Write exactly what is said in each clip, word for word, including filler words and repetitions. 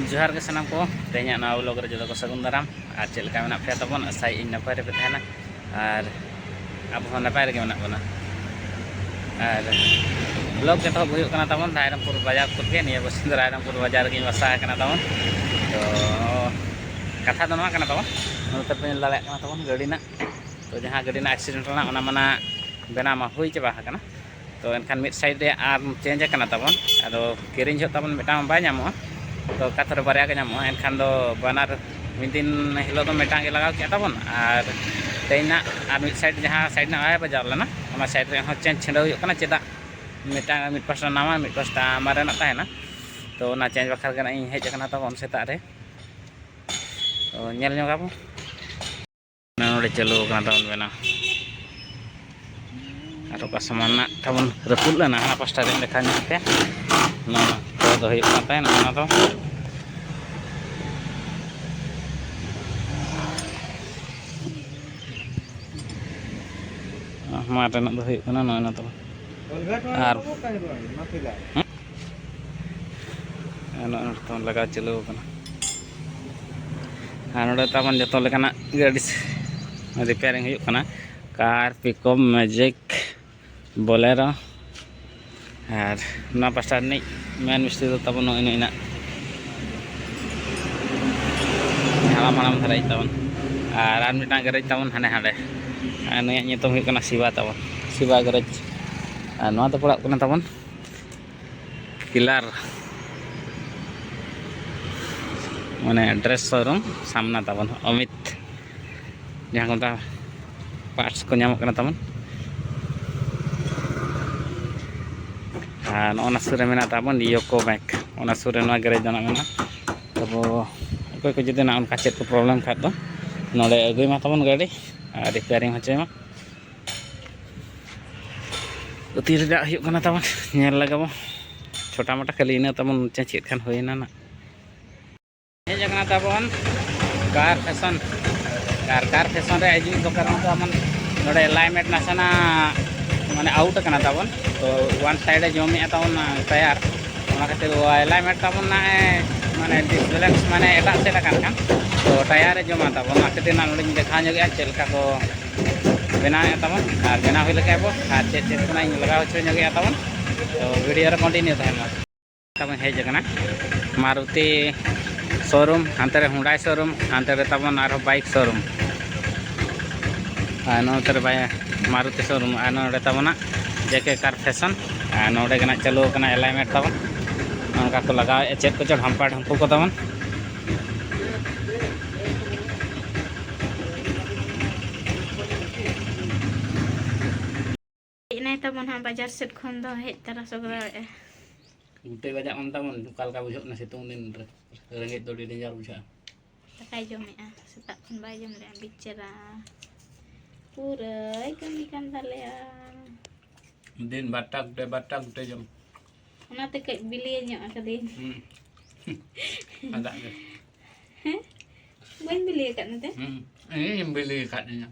ᱡᱚᱦᱟᱨ ᱜᱮ ᱥᱟᱱᱟᱢ ᱠᱚ, ᱛᱮᱦᱮᱧᱟᱜ ᱱᱚᱣᱟ ᱵᱞᱚᱜ ᱨᱮ ᱡᱚᱛᱚ ᱠᱚ ᱥᱟᱹᱜᱩᱱ ᱫᱟᱨᱟᱢ᱾ ᱟᱨ ᱪᱮᱫ ᱞᱮᱠᱟ ᱢᱮᱱᱟᱜ ᱯᱮᱭᱟ ᱛᱟᱵᱚᱱ? ᱟᱥᱟᱭᱮᱫ ᱟᱹᱧ ᱱᱟᱯᱟᱭ ᱨᱮᱯᱮ ᱛᱟᱦᱮᱱᱟ, ᱟᱨ ᱟᱵᱚ ᱦᱚᱸ ᱱᱟᱯᱟᱭ ᱨᱮᱜᱮ ᱢᱮᱱᱟᱜ ᱵᱚᱱᱟ᱾ ᱟᱨ ᱵᱞᱚᱜ ᱮᱛᱚᱦᱚᱵ ᱦᱩᱭᱩᱜ ᱠᱟᱱᱟ ᱛᱟᱵᱚᱱ ᱨᱟᱭᱨᱚᱝᱯᱩᱨ ᱵᱟᱡᱟᱨ ᱠᱷᱚᱱ ᱜᱮ᱾ ᱱᱤᱭᱟᱹ ᱵᱟᱨ ᱥᱤᱧ ᱫᱚ ᱨᱟᱭᱨᱚᱝᱯᱩᱨ ᱵᱟᱡᱟᱨ ᱨᱮᱜᱮᱧ ᱵᱟᱥᱟ ᱟᱠᱟᱱᱟ ᱛᱟᱵᱚᱱ᱾ ᱛᱚ ᱠᱟᱛᱷᱟ ᱫᱚ ᱱᱚᱣᱟ ᱠᱟᱱᱟ ᱛᱟᱵᱚᱱ, ᱱᱚᱛᱮ ᱯᱮ ᱧᱮᱞ ᱫᱟᱲᱮᱭᱟᱜ ᱠᱟᱱᱟ ᱛᱟᱵᱚᱱ ᱜᱟᱹᱰᱤ ᱨᱮᱱᱟᱜ, ᱛᱚ ᱡᱟᱦᱟᱸ ᱜᱟᱹᱰᱤ ᱨᱮᱱᱟᱜ ᱮᱠᱥᱤᱰᱮᱱᱴ ᱞᱮᱱᱟ, ᱚᱱᱟ ᱢᱟ ᱱᱟᱜ ᱵᱮᱱᱟᱣ ᱢᱟ ᱦᱩᱭ ᱪᱟᱵᱟ ᱟᱠᱟᱱᱟ᱾ ᱛᱚ ᱮᱱᱠᱷᱟᱱ ᱢᱤᱫ ᱥᱟᱭᱤᱰ ᱨᱮ ᱟᱨ ᱪᱮᱧᱡᱽ ᱟᱠᱟᱱᱟ ᱛᱟᱵᱚᱱ᱾ ᱟᱫᱚ ᱠᱤᱨᱤᱧ ᱡᱚᱦᱚᱜ ᱛᱟᱵᱚᱱ ᱢᱤᱫᱴᱟᱝ ᱵᱟᱭ ᱧᱟᱢᱚᱜᱼᱟ, ᱛᱚ ᱚᱠᱟ ᱛᱷᱚᱨᱮ ᱵᱟᱨᱭᱟ ᱜᱮ ᱧᱟᱢᱚᱜᱼᱟ᱾ ᱮᱱᱠᱷᱟᱱ ᱫᱚ ᱵᱟᱱᱟᱨ ᱢᱤᱫ ᱫᱤᱱ ᱦᱤᱞᱳᱜ ᱫᱚ ᱢᱤᱫᱴᱟᱝ ᱜᱮ ᱞᱟᱜᱟᱣ ᱠᱮᱜᱼᱟ ᱛᱟᱵᱚᱱ, ᱟᱨ ᱛᱮᱦᱮᱧ ᱱᱟᱜ ᱟᱨ ᱢᱤᱫ ᱥᱟᱭᱤᱰ ᱡᱟᱦᱟᱸ ᱥᱟᱭᱤᱰ ᱨᱮᱱᱟᱜ ᱵᱟᱭ ᱵᱟᱡᱟᱣ ᱞᱮᱱᱟ, ᱚᱱᱟ ᱥᱟᱭᱤᱰ ᱨᱮᱦᱚᱸ ᱪᱮᱧᱡᱽ ᱪᱷᱤᱰᱟᱹᱣ ᱦᱩᱭᱩᱜ ᱠᱟᱱᱟ᱾ ᱪᱮᱫᱟᱜ ᱢᱤᱫᱴᱟᱝ, ᱢᱤᱫ ᱯᱟᱥᱴᱟ ᱱᱟᱣᱟ, ᱢᱤᱫ ᱯᱟᱥᱴᱟ ᱢᱟᱨᱮᱱᱟᱜ ᱛᱟᱦᱮᱱᱟ᱾ ᱛᱚ ᱚᱱᱟ ᱪᱮᱧᱡᱽ ᱵᱟᱠᱷᱨᱟ ᱜᱮ ᱱᱟᱜ ᱤᱧ ᱦᱮᱡ ᱟᱠᱟᱱᱟ ᱛᱟᱵᱚᱱ ᱥᱮᱛᱟᱜ ᱨᱮ᱾ ᱛᱚ ᱧᱮᱞ ᱧᱚᱜ ᱟᱵᱚᱱ᱾ ᱱᱚᱰᱮ ᱪᱟᱹᱞᱩ ᱟᱠᱟᱱᱟ ᱛᱟᱵᱚᱱ ᱵᱮᱱᱟᱣ᱾ ᱟᱨ ᱚᱠᱟ ᱥᱟᱢᱟᱱ ᱨᱮᱱᱟᱜ ᱛᱟᱵᱚᱱ ᱨᱟᱹᱯᱩᱫ ᱞᱮᱱᱟ, ᱦᱟᱱᱟ ᱯᱟᱥᱴᱟ ᱨᱮ ᱞᱮᱠᱷᱟ ᱧᱚᱜ ᱛᱮ ᱱᱚᱣᱟ ᱠᱚ ᱫᱚ ᱦᱩᱭᱩᱜ ᱠᱟᱱ ᱛᱟᱦᱮᱸᱱᱟ᱾ ᱚᱱᱟ ᱫᱚ ᱢᱟᱴ ᱨᱮᱱᱟᱜ ᱫᱚ ᱦᱩᱭᱩᱜ ᱠᱟᱱᱟ ᱱᱚᱜᱼᱚᱭ ᱱᱚᱣᱟ ᱛᱟᱵᱚᱱ᱾ ᱟᱨ ᱱᱚᱜᱼᱚᱭ ᱱᱚᱰᱮ ᱛᱟᱵᱚᱱ ᱞᱟᱜᱟᱣ ᱪᱟᱹᱞᱩ ᱟᱠᱟᱱᱟ᱾ ᱟᱨ ᱱᱚᱰᱮ ᱛᱟᱵᱚᱱ ᱡᱚᱛᱚ ᱞᱮᱠᱟᱱᱟᱜ ᱜᱟᱹᱰᱤ ᱨᱤᱯᱮᱭᱟᱨᱤᱝ ᱦᱩᱭᱩᱜ ᱠᱟᱱᱟ᱾ ᱠᱟᱨ, ᱯᱤᱠᱚᱯ, ᱢᱮᱡᱤᱠ, ᱵᱚᱞᱮᱨᱳ᱾ ᱟᱨ ᱱᱚᱣᱟ ᱯᱟᱥᱴᱟ ᱨᱤᱱᱤᱡ ᱢᱮᱱ ᱢᱤᱥᱛᱨᱤ ᱫᱚ ᱛᱟᱵᱚᱱ ᱱᱩᱭ, ᱱᱩᱭ ᱱᱟᱜ ᱦᱟᱲᱟᱢ ᱦᱟᱲᱟᱢ ᱫᱷᱟᱨᱟᱭᱤᱡ ᱛᱟᱵᱚᱱ᱾ ᱟᱨ ᱟᱨ ᱢᱤᱫᱴᱟᱝ ᱜᱮᱨᱮᱡᱽ ᱛᱟᱵᱚᱱ ᱦᱟᱸᱰᱮ ᱦᱟᱸᱰᱮ᱾ ᱟᱨ ᱱᱩᱭᱟᱜ ᱧᱩᱛᱩᱢ ᱦᱩᱭᱩᱜ ᱠᱟᱱᱟ ᱥᱤᱵᱟ ᱛᱟᱵᱚᱱ, ᱥᱤᱵᱟ ᱜᱮᱨᱮᱡᱽ᱾ ᱟᱨ ᱱᱚᱣᱟ ᱫᱚ ᱯᱟᱲᱟᱜ ᱠᱟᱱᱟ ᱛᱟᱵᱚᱱ ᱠᱤᱞᱟᱨ, ᱢᱟᱱᱮ ᱰᱨᱮᱥ ᱥᱳᱨᱩᱢ ᱥᱟᱢᱱᱟ ᱛᱟᱵᱚᱱ ᱚᱢᱤᱛ, ᱡᱟᱦᱟᱸ ᱠᱚ ᱢᱮᱛᱟᱜᱼᱟ ᱯᱟᱨᱴᱥ ᱠᱚ ᱧᱟᱢᱚᱜ ᱠᱟᱱᱟ ᱛᱟᱵᱚᱱ᱾ ᱟᱨ ᱱᱚᱜᱼᱚ ᱱᱟ ᱥᱩᱨ ᱨᱮ ᱢᱮᱱᱟᱜ ᱛᱟᱵᱚᱱ ᱭᱩᱠᱳ ᱵᱮᱝᱠ, ᱚᱱᱟ ᱥᱩᱨ ᱨᱮ ᱱᱚᱣᱟ ᱜᱮᱨᱮᱡᱽ ᱫᱚ ᱱᱟᱜ ᱢᱮᱱᱟᱜᱼᱟ᱾ ᱛᱚᱵᱮ ᱚᱠᱚᱭ ᱠᱚ ᱡᱩᱫᱤ ᱱᱟᱜ ᱚᱱᱠᱟ ᱪᱮᱫ ᱠᱚ ᱯᱨᱚᱵᱞᱮᱢ ᱠᱷᱟᱡ ᱫᱚ ᱱᱚᱰᱮ ᱟᱹᱜᱩᱭ ᱢᱟ ᱛᱟᱵᱚᱱ ᱜᱟᱹᱰᱤ ᱟᱨ ᱨᱤᱯᱮᱭᱟᱨᱤᱝ ᱦᱚᱪᱚᱭ ᱢᱟ᱾ ᱛᱤ ᱨᱮᱭᱟᱜ ᱦᱩᱭᱩᱜ ᱠᱟᱱᱟ ᱛᱟᱵᱚᱱ, ᱧᱮᱞ ᱞᱮᱜᱮ ᱵᱚᱱ᱾ ᱪᱷᱳᱴᱟ ᱢᱳᱴᱟ ᱠᱷᱟᱹᱞᱤ ᱤᱱᱟᱹ ᱛᱟᱵᱚᱱ, ᱪᱮᱫ ᱠᱷᱟᱱ ᱦᱩᱭᱮᱱᱟ ᱱᱟᱜ᱾ ᱦᱮᱡ ᱟᱠᱟᱱᱟ ᱛᱟᱵᱚᱱ ᱠᱟᱨ ᱯᱷᱮᱥᱚᱱ᱾ ᱟᱨ ᱠᱟᱨ ᱯᱷᱮᱥᱚᱱ ᱨᱮ ᱦᱤᱡᱩᱜ ᱫᱚᱨᱠᱟᱨ ᱢᱟ ᱛᱟᱵᱚᱱ, ᱱᱚᱰᱮ ᱞᱟᱭᱢᱮᱴ ᱱᱟᱥᱮᱱᱟᱜ ᱢᱟᱱᱮ ᱟᱣᱩᱴ ᱟᱠᱟᱱᱟ ᱛᱟᱵᱚᱱ, ᱛᱚ ᱚᱣᱟᱱ ᱥᱟᱭᱤᱰ ᱮ ᱡᱚᱢᱮᱫᱼᱟ ᱛᱟᱵᱚᱱ ᱴᱟᱭᱟᱨ᱾ ᱚᱱᱟ ᱠᱷᱟᱹᱛᱤᱨ ᱣᱟᱭᱞᱟ ᱢᱮᱴ ᱛᱟᱵᱚᱱ ᱱᱟᱜ ᱮ, ᱢᱟᱱᱮ, ᱰᱤᱥᱵᱮᱞᱮᱱᱥ, ᱢᱟᱱᱮ, ᱮᱴᱟᱜ ᱥᱮᱫ ᱟᱠᱟᱱ ᱠᱷᱟᱱ, ᱛᱚ ᱴᱟᱭᱟᱨ ᱮ ᱡᱚᱢᱟ ᱛᱟᱵᱚᱱ᱾ ᱚᱱᱟ ᱠᱷᱟᱹᱛᱤᱨ ᱱᱟᱜ ᱱᱚᱰᱮᱧ ᱫᱮᱠᱷᱟᱣ ᱧᱚᱜᱮᱜᱼᱟ ᱪᱮᱫ ᱞᱮᱠᱟ ᱠᱚ ᱵᱮᱱᱟᱣᱮᱫᱼᱟ ᱛᱟᱵᱚᱱ ᱟᱨ ᱵᱮᱱᱟᱣ ᱦᱩᱭ ᱞᱮᱠᱷᱟᱡ ᱵᱚ ᱟᱨ ᱪᱮᱫ ᱪᱮᱫ ᱠᱚ ᱱᱟᱜ ᱤᱧ ᱞᱟᱜᱟᱣ ᱦᱚᱪᱚ ᱧᱚᱜᱮᱜᱼᱟ ᱛᱟᱵᱚᱱ᱾ ᱛᱚ ᱵᱷᱤᱰᱤᱭᱳ ᱨᱮ ᱠᱚᱱᱴᱤᱱᱤᱭᱩ ᱛᱟᱦᱮᱱ ᱢᱟ᱾ ᱛᱟᱵᱚᱱ ᱦᱮᱡ ᱟᱠᱟᱱᱟ ᱢᱟᱨᱩᱛᱤ ᱥᱳᱨᱩᱢ, ᱦᱟᱱᱛᱮ ᱨᱮ ᱦᱩᱱᱰᱟᱭ ᱥᱳᱨᱩᱢ, ᱦᱟᱱᱛᱮ ᱨᱮ ᱛᱟᱵᱚᱱ ᱟᱨᱦᱚᱸ ᱵᱟᱭᱤᱠ ᱥᱳᱨᱩᱢ, ᱟᱨ ᱱᱚᱛᱮ ᱨᱮ ᱵᱟᱭ-, ᱢᱟᱨᱩᱛᱤ ᱥᱳᱨᱩᱢ, ᱟᱨ ᱱᱚᱰᱮ ᱛᱟᱵᱚᱱᱟᱜ ᱡᱮ ᱠᱮ ᱠᱟᱨ ᱯᱷᱮᱥᱚᱱ, ᱟᱨ ᱱᱚᱰᱮ ᱜᱮ ᱱᱟᱜ ᱪᱟᱹᱞᱩ ᱟᱠᱟᱱᱟ ᱮᱞᱟᱭᱢᱮᱱᱴ ᱛᱟᱵᱚᱱ᱾ ᱚᱱᱠᱟ ᱠᱚ ᱞᱟᱜᱟᱣᱮᱫᱼᱟ ᱪᱮᱫ ᱠᱚᱪᱚ ᱰᱷᱟᱢᱯᱟ ᱰᱷᱟᱢᱯᱩ ᱠᱚ ᱛᱟᱵᱚᱱ᱾ ᱦᱮᱡ ᱮᱱᱟᱭ ᱛᱟᱵᱚᱱ ᱦᱟᱸᱜ ᱵᱟᱡᱟᱨ ᱥᱮᱫ ᱠᱷᱚᱱ ᱫᱚ ᱦᱮᱡ ᱛᱟᱨᱟ ᱥᱚᱜᱽᱨᱟᱣᱮᱫᱼᱟ᱾ ᱜᱩᱴᱟᱹᱭ ᱵᱟᱡᱟᱜ ᱠᱟᱱ ᱛᱟᱵᱚᱱ, ᱚᱠᱟ ᱞᱮᱠᱟ ᱵᱩᱡᱷᱟᱹᱜ ᱠᱟᱱᱟ ᱥᱤᱛᱩᱝ ᱫᱤᱱ ᱨᱮ? ᱨᱮᱸᱜᱮᱡ ᱫᱚ ᱟᱹᱰᱤ ᱰᱮᱧᱡᱟᱨ ᱵᱩᱡᱷᱟᱹᱜᱼᱟ᱾ ᱫᱟᱠᱟᱭ ᱡᱚᱢᱮᱜᱼᱟ, ᱥᱮᱛᱟᱜ ᱠᱷᱚᱱ ᱵᱟᱭ ᱡᱚᱢ ᱞᱮᱜᱼᱟ ᱵᱤᱪᱟᱹᱨᱟ᱾ ᱯᱩᱨᱟᱹᱭ ᱠᱟᱹᱢᱤ ᱠᱟᱱ ᱛᱟᱞᱮᱭᱟ᱾ ᱫᱤᱱ ᱵᱟᱨᱴᱟ ᱜᱩᱴᱟᱹᱭ, ᱵᱟᱨᱴᱟ ᱜᱩᱴᱟᱹᱭ ᱡᱚᱢ᱾ ᱚᱱᱟᱛᱮ ᱠᱟᱹᱡ ᱵᱤᱞᱤᱭᱟᱹ ᱧᱚᱜ ᱟᱠᱟᱫᱟᱹᱧ᱾ ᱦᱩᱸ᱾ ᱟᱫᱟᱜ ᱜᱮ᱾ ᱦᱮᱸ? ᱵᱟᱹᱧ ᱵᱤᱞᱤ ᱟᱠᱟᱫ ᱢᱮᱛᱮ? ᱦᱩᱸ᱾ ᱤᱧ ᱵᱤᱞᱤ ᱟᱠᱟᱫ ᱤᱧᱟ᱾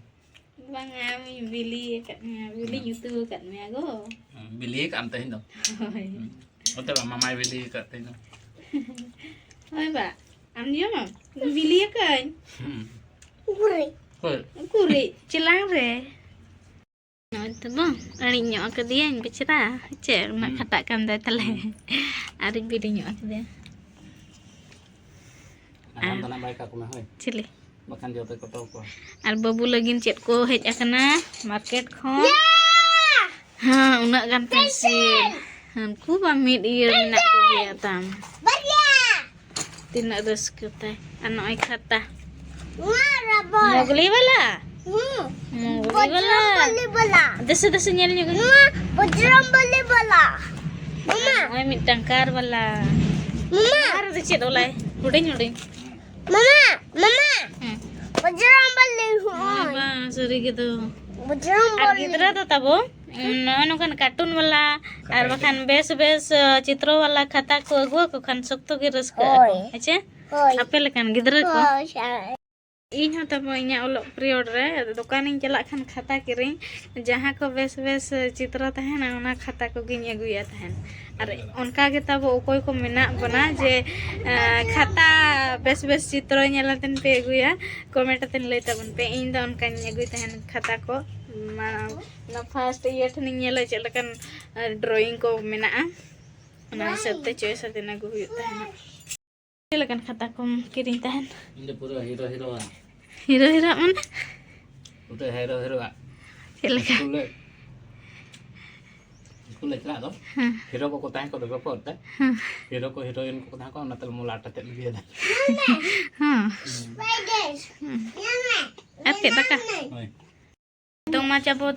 ᱵᱟᱝᱟ, ᱟᱢᱤᱧ ᱵᱤᱞᱤ ᱟᱠᱟᱫ ᱢᱮᱭᱟ, ᱵᱤᱞᱤᱧ ᱦᱩᱸ᱾ ᱩᱛᱩ ᱟᱠᱟᱫ ᱢᱮᱭᱟ ᱜᱳ᱾ ᱦᱩᱸ, ᱵᱤᱞᱤ ᱟᱠᱟᱫ ᱟᱢ ᱛᱮᱦᱮᱧ ᱫᱚ᱾ ᱦᱳᱭ᱾ ᱦᱩᱸ᱾ ᱚᱛᱮ ᱵᱟ, ᱢᱟᱢᱟᱭ ᱵᱤᱞᱤ ᱟᱠᱟᱫ ᱛᱮᱦᱮᱧ ᱫᱚ᱾ ᱦᱳᱭ ᱵᱟ, ᱟᱢ ᱡᱚᱢᱟᱢ? ᱵᱤᱞᱤ ᱟᱠᱟᱫᱟᱹᱧ᱾ ᱦᱩᱸ᱾ ᱩᱠᱩᱨᱤᱡ᱾ ᱦᱳᱭ᱾ ᱩᱠᱩᱨᱤᱡ, ᱪᱮᱞᱟᱝ ᱨᱮ᱾ ᱱᱚᱜᱼᱚᱭ ᱛᱚ ᱵᱟᱝ, ᱟᱹᱲᱤᱡ ᱧᱚᱜ ᱟᱠᱟᱫᱮᱭᱟᱹᱧ ᱵᱮᱪᱟᱨᱟ᱾ ᱪᱮᱫ ᱩᱱᱟᱹᱜ ᱦᱩᱸ᱾ ᱠᱷᱟᱴᱟᱜ ᱠᱟᱱ ᱫᱚᱭ ᱛᱟᱞᱮ᱾ ᱦᱩᱸ᱾ ᱟᱨᱤᱧ ᱵᱤᱞᱤ ᱧᱚᱜ ᱟᱠᱟᱫᱮᱭᱟ᱾ ᱟᱨ ᱟᱢ ᱫᱚ ᱱᱟᱜ ᱵᱟᱭ ᱠᱟᱠᱚ ᱢᱮ, ᱦᱳᱭ᱾ ᱪᱤᱞᱤ? ᱵᱟᱠᱷᱟᱱ ᱡᱚᱛᱚᱭ ᱠᱚᱴᱚᱨ ᱠᱚᱣᱟ᱾ ᱟᱨ ᱵᱟᱹᱵᱩ ᱞᱟᱹᱜᱤᱫ ᱪᱮᱫ ᱠᱚ ᱦᱮᱡ ᱟᱠᱟᱱᱟ ᱢᱟᱨᱠᱮᱴ ᱠᱷᱚᱱ? ᱭᱟ! ᱦᱮᱸ, ᱩᱱᱟᱹᱜ ᱜᱟᱱ ᱯᱮᱱᱥᱤᱞ᱾ ᱯᱮᱱᱥᱤᱞ! ᱦᱟᱹᱱᱠᱩ ᱵᱟ ᱢᱤᱫ ᱤᱭᱟᱹ ᱢᱮᱱᱟᱜ ᱠᱚᱜᱮᱭᱟ ᱛᱟᱢ᱾ ᱵᱟᱨᱭᱟ! ᱛᱤᱱᱟᱹᱜ ᱨᱟᱹᱥᱠᱟᱹ ᱛᱟᱭ᱾ ᱟᱨ ᱱᱚᱜᱼᱚᱭ ᱠᱷᱟᱛᱟ᱾ ᱱᱚᱣᱟ ᱨᱟᱵᱟᱨ᱾ ᱢᱚᱜᱽᱞᱤ ᱵᱟᱞᱟ? ᱦᱩᱸ᱾ ᱢᱚᱜᱽᱞᱤ ᱵᱟᱞᱟ? ᱵᱚᱡᱽᱨᱚᱝ ᱵᱚᱞᱤ ᱵᱟᱞᱟ᱾ ᱫᱮᱥᱮ, ᱫᱮᱥᱮ ᱧᱮᱞ ᱧᱚᱜ ᱟᱹᱧ᱾ ᱱᱚᱣᱟ ᱵᱚᱡᱽᱨᱚᱝ ᱵᱚᱞᱤ ᱵᱟᱞᱟ᱾ ᱢᱟᱢᱟ᱾ ᱱᱚᱜᱼᱚᱭ ᱢᱤᱫᱴᱟᱝ ᱠᱟᱨ ᱵᱟᱞᱟ᱾ ᱢᱟᱢᱟ᱾ ᱟᱨ ᱫᱚ ᱪᱮᱫ ᱚᱞᱟᱭ? ᱦᱩᱰᱤᱧ ᱦᱩᱰᱤᱧ᱾ ᱢᱟᱢᱟ, ᱢᱟᱢᱟ᱾ ᱦᱮᱸ᱾ ᱵᱚᱡᱽᱨᱚᱝ ᱵᱚᱞᱤ ᱦᱚᱸᱜᱼᱚᱭ᱾ ᱦᱳᱭ ᱵᱟ, ᱥᱟᱹᱨᱤ ᱜᱮ ᱫᱚ᱾ ᱵᱚᱡᱽᱨᱚᱝ ᱟᱨ ᱵᱚᱞᱤ᱾ ᱜᱤᱫᱽᱨᱟᱹ ᱫᱚ ᱛᱟᱵᱚ, ᱱᱚᱜᱼᱚᱭ ᱱᱚᱝᱠᱟᱱ ᱠᱟᱨᱴᱩᱱ ᱵᱟᱞᱟ ᱟᱨ ᱠᱟᱨᱴᱩᱱ᱾ ᱵᱟᱠᱷᱟᱱ ᱵᱮᱥ ᱵᱮᱥ, ᱪᱤᱛᱨᱚ ᱵᱟᱞᱟ ᱠᱷᱟᱛᱟ ᱠᱚ ᱟᱹᱜᱩ ᱟᱠᱚ ᱠᱷᱟᱱ ᱥᱚᱠᱛᱚ ᱜᱮ ᱨᱟᱹᱥᱠᱟᱹᱜ ᱟᱠᱚ, ᱦᱳᱭ᱾ ᱦᱮᱸ ᱪᱮ? ᱦᱳᱭ᱾ ᱟᱯᱮ ᱞᱮᱠᱟᱱ ᱜᱤᱫᱽᱨᱟᱹ ᱠᱚ᱾ ᱦᱳᱭ, ᱦᱳᱭ᱾ ᱤᱧ ᱦᱚᱸ ᱛᱟᱵᱚ ᱤᱧᱟᱹᱜ ᱚᱞᱚᱜ ᱯᱤᱨᱤᱭᱳᱰ ᱨᱮ ᱫᱚᱠᱟᱱᱤᱧ ᱪᱟᱞᱟᱜ ᱠᱷᱟᱱ ᱠᱷᱟᱛᱟ ᱠᱤᱨᱤᱧ, ᱡᱟᱦᱟᱸ ᱠᱚ ᱵᱮᱥ ᱵᱮᱥ ᱪᱤᱛᱨᱚ ᱛᱟᱦᱮᱱᱟ ᱚᱱᱟ ᱠᱷᱟᱛᱟ ᱠᱚᱜᱮᱧ ᱟᱹᱜᱩᱭᱟ ᱛᱟᱦᱮᱱ᱾ ᱟᱨ ᱚᱱᱠᱟ ᱜᱮ ᱛᱟᱵᱚ ᱚᱠᱚᱭ ᱠᱚ ᱢᱮᱱᱟᱜ ᱵᱚᱱᱟ ᱡᱮ ᱠᱷᱟᱛᱟ ᱵᱮᱥ ᱵᱮᱥ ᱪᱤᱛᱨᱚ ᱧᱮᱞ ᱟᱛᱮᱱ ᱯᱮ ᱟᱹᱜᱩᱭᱟ, ᱠᱚᱢᱮᱱᱴ ᱟᱛᱮᱱ ᱞᱟᱹᱭ ᱛᱟᱵᱚᱱ ᱯᱮ᱾ ᱤᱧ ᱫᱚ ᱚᱱᱠᱟᱧ ᱟᱹᱜᱩᱭ ᱛᱟᱦᱮᱱ ᱠᱷᱟᱛᱟ ᱠᱚ᱾ ᱚᱱᱟ ᱯᱷᱟᱥᱴ ᱤᱭᱟᱹ ᱴᱷᱮᱱᱤᱧ ᱧᱮᱞᱟ ᱪᱮᱫ ᱞᱮᱠᱟᱱ ᱰᱨᱚᱭᱤᱝ ᱠᱚ ᱢᱮᱱᱟᱜᱼᱟ, ᱚᱱᱟ ᱦᱤᱥᱟᱹᱵ ᱛᱮ ᱪᱚᱭᱮᱥ ᱟᱛᱮᱱ ᱟᱹᱜᱩ ᱦᱩᱭᱩᱜ ᱛᱟᱦᱮᱱᱟ᱾ ᱪᱮᱫ ᱞᱮᱠᱟᱱ ᱠᱷᱟᱛᱟ ᱠᱚᱢ ᱠᱤᱨᱤᱧ ᱛᱟᱦᱮᱱ? ᱤᱧ ᱫᱚ ᱯᱩᱨᱟᱹ ᱦᱤᱨᱳ ᱦᱤᱨᱳᱣᱟᱜ᱾ ᱦᱤᱨᱳ ᱦᱤᱨᱳᱣᱟᱜ ᱢᱟᱱᱮ? ᱯᱩᱨᱟᱹ ᱦᱤᱨᱳ ᱦᱤᱨᱳᱣᱟᱜ᱾ ᱪᱮᱫ ᱞᱮᱠᱟ? ᱥᱠᱩᱞ ᱨᱮ, ᱥᱠᱩᱞ ᱞᱮ ᱪᱟᱞᱟᱜ ᱫᱚ, ᱦᱮᱸ᱾ ᱦᱤᱨᱳ ᱠᱚᱠᱚ ᱛᱟᱦᱮᱸ ᱠᱚᱜ ᱫᱚ ᱵᱮᱯᱚᱨ ᱛᱮ᱾ ᱦᱮᱸ᱾ ᱦᱤᱨᱳ ᱠᱚ ᱦᱤᱨᱳᱭᱤᱱ ᱠᱚᱠᱚ ᱛᱟᱦᱮᱸ ᱠᱚᱜ, ᱚᱱᱟᱛᱮ ᱢᱚᱞᱟᱴ ᱟᱛᱮᱫ ᱞᱮ ᱤᱫᱤᱭᱟᱫᱟ᱾ ᱦᱮᱸ᱾ ᱦᱮᱸ᱾ ᱟᱨ ᱪᱮᱫ ᱫᱟᱠᱟ? ᱦᱳᱭ᱾ ᱱᱤᱛᱚᱝ ᱢᱟ ᱪᱟᱵᱚ,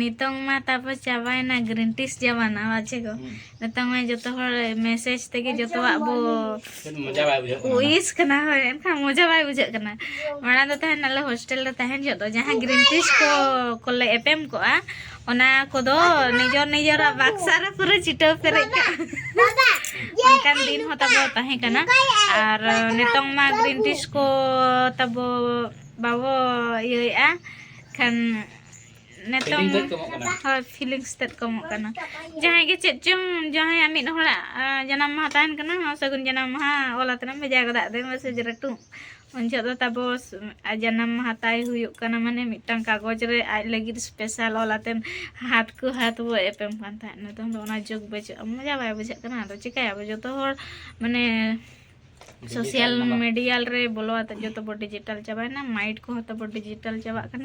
ᱱᱤᱛᱚᱝ ᱢᱟ ᱛᱟᱵᱚ ᱪᱟᱵᱟᱭᱮᱱᱟ ᱜᱨᱤᱱ ᱴᱤᱥ ᱡᱟᱢᱟᱱᱟ, ᱵᱟᱪᱮ ᱜᱚ? ᱦᱩᱸ᱾ ᱱᱤᱛᱚᱝ ᱢᱟ ᱡᱚᱛᱚ ᱦᱚᱲ ᱢᱮᱥᱮᱡᱽ ᱛᱮᱜᱮ ᱡᱚᱛᱚᱣᱟᱜ ᱵᱚ ᱪᱮᱫ ᱢᱚᱡᱟ ᱵᱟᱭ ᱵᱩᱡᱷᱟᱹᱜ ᱠᱟᱱᱟ᱾ ᱩᱭᱤᱥ ᱠᱟᱱᱟ, ᱦᱳᱭ, ᱮᱱᱠᱷᱟᱱ ᱢᱚᱡᱟ ᱵᱟᱭ ᱵᱩᱡᱷᱟᱹᱜ ᱠᱟᱱᱟ᱾ ᱢᱟᱲᱟᱝ ᱫᱚ ᱛᱟᱦᱮᱱ ᱟᱞᱮ ᱦᱳᱥᱴᱮᱞ ᱨᱮ ᱛᱟᱦᱮᱱ ᱡᱚᱦᱚᱜ ᱫᱚ ᱡᱟᱦᱟᱸ ᱜᱨᱤᱱ ᱴᱤᱥ ᱠᱚ, ᱠᱚᱞᱮ ᱮᱯᱮᱢ ᱠᱚᱜᱼᱟ, ᱚᱱᱟ ᱠᱚᱫᱚ ᱱᱤᱡᱮᱨ ᱱᱤᱡᱮᱨᱟᱜ ᱵᱟᱠᱥᱟ ᱨᱮ ᱯᱩᱨᱟᱹ ᱪᱤᱴᱟᱹᱣ ᱯᱮᱨᱮᱡ ᱠᱟᱜᱼᱟ᱾ ᱚᱱᱠᱟᱱ ᱫᱤᱱ ᱦᱚᱸ ᱛᱟᱵᱚ ᱛᱟᱦᱮᱸ ᱠᱟᱱᱟ᱾ ᱟᱨ ᱱᱤᱛᱚᱝ ᱢᱟ ᱜᱨᱤᱱ ᱴᱤᱥ ᱠᱚ ᱛᱟᱵᱚ ᱵᱟᱵᱚ ᱤᱭᱟᱹᱭᱮᱫᱼᱟ, ᱠᱷᱟᱱ ᱱᱤᱛᱚᱝ ᱯᱷᱤᱞᱤᱝ ᱛᱮᱫ ᱠᱚᱢᱚᱜ ᱠᱟᱱᱟ᱾ ᱦᱳᱭ, ᱯᱷᱤᱞᱤᱝᱥ ᱛᱮᱫ ᱠᱚᱢᱚᱜ ᱠᱟᱱᱟ᱾ ᱡᱟᱦᱟᱸᱭ ᱜᱮ ᱪᱮᱫ ᱪᱚᱝ, ᱡᱟᱦᱟᱸᱭᱟᱜ ᱢᱤᱫ ᱦᱚᱲᱟᱜ, ᱟᱸ, ᱡᱟᱱᱟᱢ ᱢᱟᱦᱟ ᱛᱟᱦᱮᱱ ᱠᱟᱱᱟ, ᱥᱟᱹᱜᱩᱱ ᱡᱟᱱᱟᱢ ᱢᱟᱦᱟ ᱚᱞ ᱟᱛᱮᱱᱟᱢ ᱵᱷᱮᱡᱟ ᱜᱚᱫᱟᱜ ᱫᱮ ᱢᱮᱥᱮᱡᱽ ᱨᱮ ᱴᱩ᱾ ᱩᱱ ᱡᱚᱦᱚᱜ ᱫᱚ ᱛᱟᱵᱚ ᱥ-, ᱟᱡ ᱡᱟᱱᱟᱢ ᱢᱟᱦᱟ ᱛᱟᱭ ᱦᱩᱭᱩᱜ ᱠᱟᱱᱟ, ᱢᱟᱱᱮ ᱢᱤᱫᱴᱟᱝ ᱠᱟᱜᱚᱡᱽ ᱨᱮ ᱟᱡ ᱞᱟᱹᱜᱤᱫ ᱥᱯᱮᱥᱟᱞ ᱚᱞ ᱟᱛᱮᱱ ᱦᱟᱛ ᱠᱚ ᱦᱟᱛ ᱵᱚ ᱮᱯᱮᱢ ᱠᱟᱱ ᱛᱟᱦᱮᱸᱫ᱾ ᱱᱤᱛᱚᱝ ᱫᱚ ᱚᱱᱟ ᱡᱩᱜᱽ ᱵᱟᱹᱪᱩᱜᱼᱟ, ᱢᱚᱡᱟ ᱵᱟᱭ ᱵᱩᱡᱷᱟᱹᱜ ᱠᱟᱱᱟ᱾ ᱟᱫᱚ ᱪᱤᱠᱟᱹᱭᱟᱵᱚ, ᱡᱚᱛᱚ ᱦᱚᱲ ᱢᱟᱱᱮ ᱰᱤᱡᱤᱴᱟᱞ ᱥᱳᱥᱟᱞ ᱱᱟᱢᱵᱟᱨ᱾ ᱢᱤᱰᱤᱭᱟ ᱨᱮ ᱵᱚᱞᱚ ᱟᱛᱮ ᱡᱚᱛᱚ ᱵᱚ ᱰᱤᱡᱤᱴᱟᱞ ᱪᱟᱵᱟᱭᱮᱱᱟ, ᱢᱟᱭᱤᱱᱰ ᱠᱚᱦᱚᱸ ᱛᱟᱵᱚ ᱰᱤᱡᱤᱴᱟᱞ ᱪᱟᱵᱟᱜ ᱠᱟᱱᱟ᱾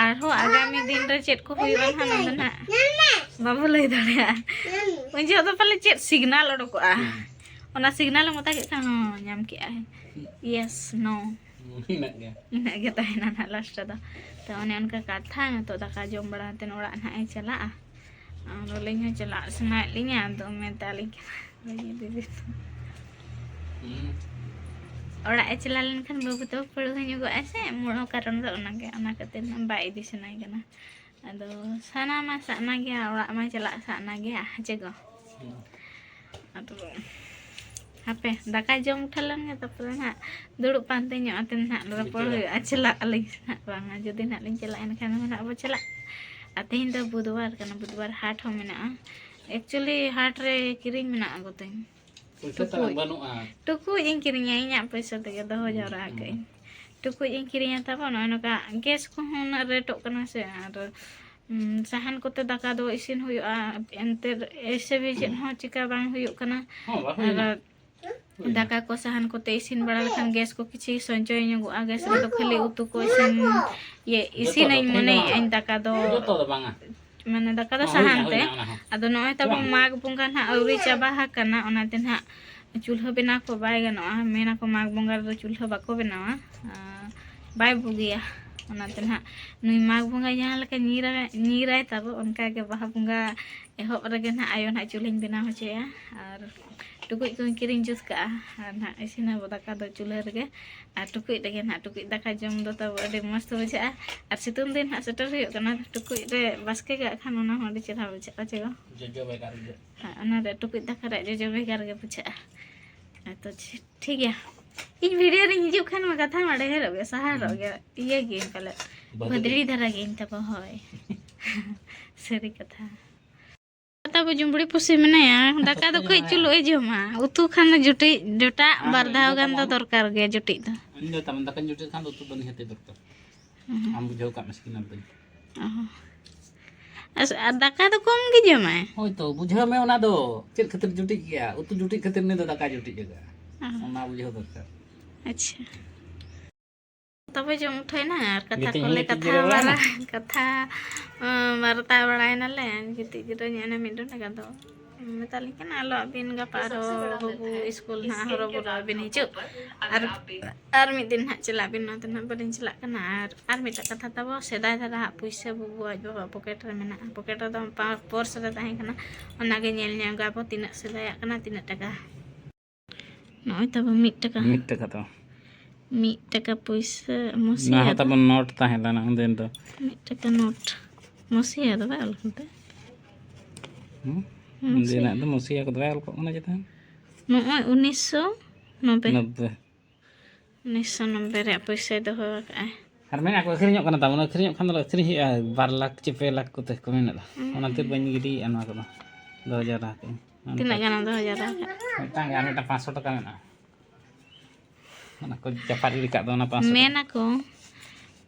ᱟᱨᱦᱚᱸ ᱟᱜᱟᱢᱤ ᱫᱤᱱ ᱨᱮ ᱪᱮᱫ ᱠᱚ ᱦᱩᱭᱩᱜᱼᱟ ᱱᱟᱦᱟᱜ, ᱚᱱᱟ ᱫᱚ ᱱᱟᱦᱟᱜ ᱵᱟᱵᱚ ᱞᱟᱹᱭ ᱫᱟᱲᱮᱭᱟᱜᱼᱟ᱾ ᱩᱱ ᱡᱚᱦᱚᱜ ᱫᱚ ᱯᱟᱞᱮ ᱪᱮᱫ ᱥᱤᱜᱽᱱᱟᱞ ᱚᱰᱚᱠᱚᱜᱼᱟ, ᱦᱩᱸ᱾ ᱚᱱᱟ ᱥᱤᱜᱽᱱᱟᱞ ᱮᱢ ᱚᱛᱟ ᱠᱮᱫ ᱠᱷᱟᱱ ᱦᱚᱸ ᱧᱟᱢ ᱠᱮᱜᱼᱟᱭ, ᱭᱮᱥ, ᱱᱳ᱾ ᱤᱱᱟᱹᱜ ᱜᱮ᱾ ᱤᱱᱟᱹᱜ ᱜᱮ ᱛᱟᱦᱮᱱᱟ ᱱᱟᱦᱟᱜ ᱞᱟᱥᱴ ᱨᱮᱫᱚ᱾ ᱛᱚ ᱚᱱᱮ ᱚᱱᱠᱟ ᱠᱟᱛᱷᱟ, ᱱᱤᱛᱚᱜ ᱫᱟᱠᱟ ᱡᱚᱢ ᱵᱟᱲᱟ ᱠᱟᱛᱮᱫ ᱚᱲᱟᱜ ᱱᱟᱦᱟᱜ ᱮ ᱪᱟᱞᱟᱜᱼᱟ᱾ ᱟᱨ ᱟᱹᱞᱤᱧ ᱦᱚᱸ ᱪᱟᱞᱟᱜ ᱥᱟᱱᱟᱭᱮᱫ ᱞᱤᱧᱟ, ᱟᱫᱚ ᱢᱮᱛᱟ ᱞᱤᱧ ᱠᱟᱱᱟ ᱵᱟᱹᱧ ᱤᱫᱤ ᱫᱤ᱾ ᱦᱩᱸ᱾ ᱚᱲᱟᱜ ᱮ ᱪᱟᱞᱟᱣ ᱞᱮᱱᱠᱷᱟᱱ ᱵᱟᱹᱵᱩ ᱛᱟᱠᱚ ᱯᱟᱹᱲᱦᱟᱹ ᱧᱚᱜᱚᱜᱼᱟᱭ ᱥᱮ, ᱢᱩᱞ ᱠᱟᱨᱚᱱ ᱫᱚ ᱚᱱᱟᱜᱮ, ᱚᱱᱟ ᱠᱷᱟᱹᱛᱤᱨ ᱵᱟᱭ ᱤᱫᱤ ᱥᱟᱱᱟᱭ ᱠᱟᱱᱟ᱾ ᱟᱫᱚ ᱥᱟᱱᱟ ᱢᱟ ᱥᱟᱱᱟ ᱜᱮᱭᱟ, ᱚᱲᱟᱜ ᱢᱟ ᱪᱟᱞᱟᱜ ᱥᱟᱱᱟ ᱜᱮᱭᱟ, ᱦᱮᱸ ᱪᱮ ᱜᱚ? ᱦᱩᱸ᱾ ᱟᱫᱚ ᱦᱟᱯᱮ, ᱫᱟᱠᱟ ᱡᱚᱢ ᱩᱴᱷᱟᱹ ᱞᱮᱱ ᱜᱮ, ᱛᱟᱨᱯᱚᱨᱮ ᱱᱟᱦᱟᱜ ᱫᱩᱲᱩᱵ ᱯᱟᱱᱛᱮ ᱧᱚᱜ ᱟᱛᱮ ᱱᱟᱦᱟᱜ ᱨᱚᱯᱚᱲ ᱦᱩᱭᱩᱜᱼᱟ᱾ ᱪᱟᱞᱟᱜ ᱟᱹᱞᱤᱧ ᱱᱟᱦᱟᱜ ᱵᱟᱝᱟ, ᱡᱩᱫᱤ ᱱᱟᱦᱟᱜ ᱞᱤᱧ ᱪᱟᱞᱟᱜᱼᱟ, ᱮᱱᱠᱷᱟᱱ ᱫᱚ ᱱᱟᱦᱟᱜ ᱵᱚ ᱪᱟᱞᱟᱜ᱾ ᱟᱨ ᱛᱮᱦᱮᱧ ᱫᱚ ᱵᱩᱫᱷᱵᱟᱨ ᱠᱟᱱᱟ, ᱵᱩᱫᱷᱵᱟᱨ ᱦᱟᱴ ᱦᱚᱸ ᱢᱮᱱᱟᱜᱼᱟ᱾ Actually ᱦᱟᱴ ᱨᱮ ᱠᱤᱨᱤᱧ ᱢᱮᱱᱟᱜᱼᱟ ᱜᱚᱛᱤᱧ᱾ ᱯᱚᱭᱥᱟ ᱛᱟᱞᱟᱝ ᱴᱩᱠᱩᱡ᱾ ᱵᱟᱹᱱᱩᱜᱼᱟ᱾ ᱴᱩᱠᱩᱡ ᱤᱧ ᱠᱤᱨᱤᱧᱟ, ᱤᱧᱟᱹᱜ ᱯᱚᱭᱥᱟ ᱛᱮᱜᱮ ᱫᱚᱦᱚ ᱡᱟᱣᱨᱟ ᱟᱠᱟᱫᱟᱹᱧ᱾ ᱴᱩᱠᱩᱡ ᱤᱧ ᱠᱤᱨᱤᱧᱟ, ᱛᱟᱵᱚ ᱱᱚᱜᱼᱚᱭ ᱱᱚᱝᱠᱟ ᱜᱮᱥ ᱠᱚᱦᱚᱸ ᱩᱱᱟᱹᱜ ᱨᱮᱴᱚᱜ ᱠᱟᱱᱟ ᱥᱮ, ᱟᱨ ᱩᱸ, ᱥᱟᱦᱟᱱ ᱠᱚᱛᱮ ᱫᱟᱠᱟ ᱫᱚ ᱤᱥᱤᱱ ᱦᱩᱭᱩᱜᱼᱟ, ᱮᱱᱛᱮ ᱮᱭᱥᱮ ᱵᱷᱤ ᱪᱮᱫ ᱦᱚᱸ ᱪᱤᱠᱟ ᱵᱟᱝ ᱦᱩᱭᱩᱜ ᱠᱟᱱᱟ᱾ ᱦᱚᱸ, ᱵᱟᱝ ᱦᱩᱭᱩᱜᱼᱟ᱾ ᱟᱨ ᱦᱩᱭᱱᱟ᱾ ᱫᱟᱠᱟ ᱠᱚ ᱥᱟᱦᱟᱱ ᱠᱚᱛᱮ ᱤᱥᱤᱱ ᱵᱟᱲᱟ ᱞᱮᱠᱷᱟᱱ ᱜᱮᱥ ᱠᱚ ᱠᱤᱪᱷᱤ ᱥᱚᱧᱪᱚᱭ ᱧᱚᱜᱚᱜᱼᱟ᱾ ᱜᱮᱥ ᱨᱮᱫᱚ ᱠᱷᱟᱹᱞᱤ ᱩᱛᱩ ᱠᱚ ᱤᱥᱤᱱ, ᱤᱭᱟᱹ, ᱡᱚᱛᱚ ᱫᱚ ᱤᱥᱤᱱᱟᱹᱧ ᱛᱮᱦᱮᱧ ᱫᱚ ᱢᱚᱱᱮᱭᱮᱫ ᱟᱹᱧ, ᱫᱟᱠᱟ ᱫᱚ ᱡᱚᱛᱚ ᱫᱚ ᱵᱟᱝᱟ᱾ ᱢᱟᱱᱮ ᱫᱟᱠᱟ ᱫᱚ ᱦᱚᱸ, ᱦᱩᱭᱱᱟ, ᱥᱟᱦᱟᱱ ᱛᱮ᱾ ᱦᱩᱭᱱᱟ ᱚᱱᱟ ᱦᱚᱸ᱾ ᱟᱫᱚ ᱱᱚᱜᱼᱚᱭ ᱛᱟᱵᱚ ᱵᱟᱝ᱾ ᱢᱟᱜᱽ ᱵᱚᱸᱜᱟ ᱱᱟᱦᱟᱜ ᱟᱹᱣᱨᱤ ᱪᱟᱵᱟ ᱟᱠᱟᱱᱟ, ᱚᱱᱟᱛᱮ ᱱᱟᱦᱟᱜ ᱪᱩᱞᱦᱟᱹ ᱵᱮᱱᱟᱣ ᱠᱚ ᱵᱟᱭ ᱜᱟᱱᱚᱜᱼᱟ᱾ ᱢᱮᱱᱟᱠᱚ ᱢᱟᱜᱽ ᱵᱚᱸᱜᱟ ᱨᱮᱫᱚ ᱪᱩᱞᱦᱟᱹ ᱵᱟᱠᱚ ᱵᱮᱱᱟᱣᱟ, ᱟᱨ ᱵᱟᱭ ᱵᱩᱜᱤᱭᱟ᱾ ᱚᱱᱟᱛᱮ ᱱᱟᱦᱟᱜ ᱱᱩᱭ ᱢᱟᱜᱽ ᱵᱚᱸᱜᱟ ᱡᱟᱦᱟᱸ ᱞᱮᱠᱟ ᱧᱤᱨᱟ-, ᱧᱤᱨᱟᱭ ᱛᱟᱵᱚ, ᱚᱱᱠᱟᱜᱮ ᱵᱟᱦᱟ ᱵᱚᱸᱜᱟ ᱮᱦᱚᱵ ᱨᱮᱜᱮ ᱱᱟᱦᱟᱜ ᱟᱭᱳ ᱱᱟᱦᱟᱜ ᱪᱩᱞᱦᱟᱹᱧ ᱵᱮᱱᱟᱣ ᱦᱚᱪᱚᱭᱟ᱾ ᱟᱨ ᱴᱩᱠᱩᱡ ᱠᱚᱧ ᱠᱤᱨᱤᱧ ᱡᱩᱛ ᱠᱟᱜᱼᱟ, ᱟᱨ ᱱᱟᱦᱟᱜ ᱤᱥᱤᱱᱟᱵᱚ ᱫᱟᱠᱟ ᱫᱚ ᱪᱩᱞᱦᱟᱹ ᱨᱮᱜᱮ᱾ ᱟᱨ ᱴᱩᱠᱩᱡ ᱨᱮᱜᱮ ᱱᱟᱦᱟᱜ ᱴᱩᱠᱩᱡ ᱫᱟᱠᱟ ᱡᱚᱢ ᱫᱚ ᱛᱟᱵᱚ ᱟᱹᱰᱤ ᱢᱚᱡᱽ ᱫᱚ ᱵᱩᱡᱷᱟᱹᱜᱼᱟ᱾ ᱟᱨ ᱥᱤᱛᱩᱝ ᱫᱤᱱ ᱱᱟᱦᱟᱜ ᱥᱮᱴᱮᱨ ᱦᱩᱭᱩᱜ ᱠᱟᱱᱟ, ᱴᱩᱠᱩᱡ ᱨᱮ ᱵᱟᱥᱠᱮ ᱠᱟᱜ ᱠᱷᱟᱱ ᱚᱱᱟ ᱦᱚᱸ ᱟᱹᱰᱤ ᱪᱮᱦᱨᱟ ᱵᱩᱡᱷᱟᱹᱜᱼᱟ, ᱪᱮ ᱵᱟᱝ? ᱡᱚᱡᱚ ᱵᱷᱮᱜᱟᱨ ᱜᱮ᱾ ᱦᱮᱸ, ᱚᱱᱟ ᱨᱮ ᱴᱩᱠᱩᱡ ᱫᱟᱠᱟ ᱨᱮᱭᱟᱜ ᱡᱚᱡᱚ ᱵᱷᱮᱜᱟᱨ ᱜᱮ ᱵᱩᱡᱷᱟᱹᱜᱼᱟ᱾ ᱦᱮᱸ, ᱛᱚ ᱴᱷᱤᱠ ᱜᱮᱭᱟ, ᱤᱧ ᱵᱷᱤᱰᱤᱭᱳ ᱨᱤᱧ ᱦᱤᱡᱩᱜ ᱠᱷᱟᱱ ᱢᱟ ᱠᱟᱛᱷᱟ ᱢᱟ ᱰᱷᱮᱨᱚᱜ ᱜᱮ, ᱥᱟᱦᱟᱨᱚᱜ ᱜᱮ, ᱤᱭᱟᱹ ᱜᱮ ᱯᱟᱞᱮ᱾ ᱵᱷᱟᱹᱫᱽᱲᱤ᱾ ᱵᱷᱟᱹᱫᱽᱲᱤ ᱫᱷᱟᱨᱟ ᱜᱮ ᱤᱧ ᱛᱟᱵᱚ, ᱦᱳᱭ᱾ ᱥᱟᱹᱨᱤ ᱠᱟᱛᱷᱟ᱾ ᱛᱟᱵᱚ ᱡᱩᱢᱵᱲᱤ ᱯᱩᱥᱤ ᱢᱮᱱᱟᱭᱟ, ᱫᱟᱠᱟ ᱫᱚ ᱠᱟᱹᱡ ᱪᱩᱞᱩᱜ ᱮ ᱡᱚᱢᱟ, ᱩᱛᱩ ᱠᱷᱟᱱ ᱫᱚ ᱡᱩᱴᱤᱡ ᱡᱚᱴᱟᱜ ᱟᱨ ᱵᱟᱨ ᱫᱷᱟᱣ ᱤᱧ ᱫᱚ ᱜᱟᱱ ᱫᱚ ᱛᱟᱵᱚᱱ ᱫᱚᱨᱠᱟᱨ ᱜᱮ ᱡᱩᱴᱤᱡ ᱫᱚ᱾ ᱤᱧ ᱫᱚ ᱛᱟᱵᱚᱱ ᱫᱟᱠᱟᱧ ᱡᱩᱴᱤᱡ ᱠᱷᱟᱱ ᱫᱚ ᱩᱛᱩ ᱫᱚ ᱱᱤᱦᱟᱹᱛ ᱜᱮ ᱫᱚᱨᱠᱟᱨ᱾ ᱦᱩᱸ᱾ ᱟᱢ ᱵᱩᱡᱷᱟᱹᱣ ᱠᱟᱜ ᱢᱮ, ᱥᱤᱠᱤᱱᱟᱢ ᱫᱚᱧ᱾ ᱚ᱾ ᱟᱨ, ᱟᱨ ᱫᱟᱠᱟ ᱫᱚ ᱠᱚᱢ ᱜᱮ ᱡᱚᱢᱟᱭ᱾ ᱦᱳᱭ ᱛᱚ, ᱵᱩᱡᱷᱟᱹᱣ ᱢᱮ ᱚᱱᱟ ᱫᱚ᱾ ᱪᱮᱫ ᱠᱷᱟᱹᱛᱤᱨ ᱡᱩᱴᱤᱡ ᱜᱮᱭᱟ? ᱩᱛᱩ ᱡᱩᱴᱤᱡ ᱠᱷᱟᱹᱛᱤᱨ ᱩᱱᱤ ᱫᱚ ᱫᱟᱠᱟ ᱡᱩᱴᱤᱡ ᱟᱠᱟᱫᱼᱟ᱾ ᱚ᱾ ᱚᱱᱟ ᱵᱩᱡᱷᱟᱹᱣ ᱫᱚᱨᱠᱟᱨ᱾ ᱟᱪᱪᱷᱟ᱾ ᱛᱚᱵᱮ ᱡᱚᱢ ᱩᱴᱷᱟᱹᱭᱱᱟ ᱟᱨ ᱠᱟᱛᱷᱟ ᱜᱤᱛᱤᱡ ᱠᱚᱞᱮ ᱦᱚᱸ ᱜᱤᱛᱤᱡ ᱠᱟᱛᱷᱟ ᱡᱤᱨᱟᱹᱣ ᱵᱟᱲᱟ, ᱵᱟᱲᱟᱭᱮᱱᱟ᱾ ᱠᱟᱛᱷᱟ, ᱩᱸ, ᱵᱟᱨᱛᱟ ᱵᱟᱲᱟᱭᱮᱱᱟᱞᱮ᱾ ᱜᱤᱛᱤᱡ ᱡᱤᱨᱟᱹᱣ ᱧᱚᱜ ᱮᱱᱟ ᱢᱤᱫ ᱰᱚᱸᱰᱮᱠ, ᱟᱫᱚ ᱢᱮᱛᱟᱞᱤᱧ ᱠᱟᱱᱟ, "ᱟᱞᱚ ᱟᱹᱵᱤᱱ ᱜᱟᱯᱟ ᱟᱨᱦᱚᱸ ᱵᱟᱹᱵᱩ ᱤᱥᱠᱩᱞ ᱱᱟᱦᱟᱜ ᱦᱚᱨᱚ ᱵᱚᱨᱚ ᱟᱹᱵᱤᱱ ᱦᱤᱡᱩᱜ, ᱟᱨ, ᱟᱨ ᱢᱤᱫ ᱫᱤᱱ ᱱᱟᱦᱟᱜ ᱪᱟᱞᱟᱜ ᱵᱤᱱ, ᱚᱱᱟᱛᱮ ᱱᱟᱦᱟᱜ ᱵᱟᱹᱞᱤᱧ ᱪᱟᱞᱟᱜ ᱠᱟᱱᱟ᱾" ᱟᱨ, ᱟᱨ ᱢᱤᱫᱴᱟᱜ ᱠᱟᱛᱷᱟ ᱛᱟᱵᱚ, ᱥᱮᱫᱟᱭ ᱫᱷᱟᱨᱟ ᱦᱟᱸᱜ ᱯᱩᱭᱥᱟᱹ ᱵᱟᱹᱵᱩ ᱟᱡ ᱵᱟᱵᱟ ᱯᱚᱠᱮᱴ ᱨᱮ ᱢᱮᱱᱟᱜᱼᱟ, ᱯᱚᱠᱮᱴ ᱨᱮᱫᱚ ᱯᱟ-, ᱯᱚᱨᱥ ᱨᱮ ᱛᱟᱦᱮᱸ ᱠᱟᱱᱟ, ᱚᱱᱟᱜᱮ ᱧᱮᱞ ᱧᱚᱜ ᱟᱵᱚ ᱛᱤᱱᱟᱹᱜ ᱥᱮᱫᱟᱭᱟᱜ ᱠᱟᱱᱟ, ᱛᱤᱱᱟᱹᱜ ᱴᱟᱠᱟ᱾ ᱱᱚᱜᱼᱚᱭ ᱛᱟᱵᱚ ᱢᱤᱫ ᱴᱟᱠᱟ᱾ ᱢᱤᱫ ᱴᱟᱠᱟ ᱛᱚ᱾ ᱢᱤᱫ ᱴᱟᱠᱟ ᱯᱩᱭᱥᱟᱹ, ᱢᱚᱥᱤᱭᱟ ᱱᱚᱣᱟ ᱦᱚᱸ ᱫᱚ᱾ ᱛᱟᱵᱚ ᱱᱳᱴ ᱛᱟᱦᱮᱸ ᱞᱮᱱᱟ ᱩᱱᱫᱤᱱ ᱫᱚ᱾ ᱢᱤᱫ ᱴᱟᱠᱟ ᱱᱳᱴ᱾ ᱢᱚᱥᱤᱭᱟ ᱫᱚ ᱵᱟᱭ ᱚᱞ ᱠᱟᱱ ᱛᱟᱭ? ᱦᱩᱸ? ᱢᱚᱥᱤᱭᱟ᱾ ᱩᱱᱫᱤᱱᱟᱜ ᱫᱚ ᱢᱚᱥᱤᱭᱟ ᱠᱚᱫᱚ ᱵᱟᱭ ᱚᱞ ᱠᱚᱜ ᱠᱟᱱᱟ ᱪᱮᱛᱟᱱ᱾ ᱱᱚᱜᱼᱚᱭ ᱩᱱᱤᱥᱥᱚ ᱱᱚᱵᱵᱳᱭ᱾ ᱱᱚᱵᱵᱳᱭ᱾ ᱩᱱᱤᱥᱥᱚ ᱱᱚᱵᱵᱳᱭ ᱨᱮᱭᱟᱜ ᱯᱚᱭᱥᱟᱭ ᱫᱚᱦᱚ ᱟᱠᱟᱫᱼᱟᱭ᱾ ᱟᱨ ᱢᱮᱱᱟ ᱠᱚ ᱟᱹᱠᱷᱨᱤᱧᱚᱜ ᱠᱟᱱᱟ, ᱛᱟᱵᱚᱱ ᱟᱹᱠᱷᱨᱤᱧᱚᱜ ᱠᱷᱟᱱ ᱫᱚ ᱟᱹᱠᱷᱨᱤᱧ ᱦᱩᱭᱩᱜᱼᱟ, ᱵᱟᱨ ᱞᱟᱠᱷ ᱪᱮ ᱯᱮ ᱞᱟᱠᱷ ᱠᱚᱛᱮ ᱠᱚ ᱢᱮᱱᱮᱫᱟ᱾ ᱦᱩᱸ᱾ ᱚᱱᱟᱛᱮ ᱵᱟᱹᱧ ᱜᱤᱰᱤᱭᱮᱫᱼᱟ ᱱᱚᱣᱟ ᱠᱚᱫᱚ, ᱫᱚᱦᱚ ᱡᱟᱣᱨᱟ ᱟᱠᱟᱫᱟᱹᱧ᱾ ᱛᱤᱱᱟᱹᱜ ᱜᱟᱱᱮᱢ ᱫᱚᱦᱚ ᱡᱟᱣᱨᱟ ᱟᱠᱟᱫ? ᱢᱤᱫᱴᱟᱝ ᱜᱮ, ᱟᱨ ᱢᱤᱫᱴᱟᱝ ᱯᱟᱸᱪᱥᱚ ᱴᱟᱠᱟ ᱢᱮᱱᱟᱜᱼᱟ᱾ ᱚᱱᱟ ᱠᱚ ᱪᱟᱯᱟᱫ ᱜᱤᱰᱤ ᱠᱟᱜ ᱫᱚ, ᱚᱱᱟ ᱯᱟᱸᱪᱥᱚ ᱴᱟᱠᱟ᱾ ᱢᱮᱱᱟᱠᱚ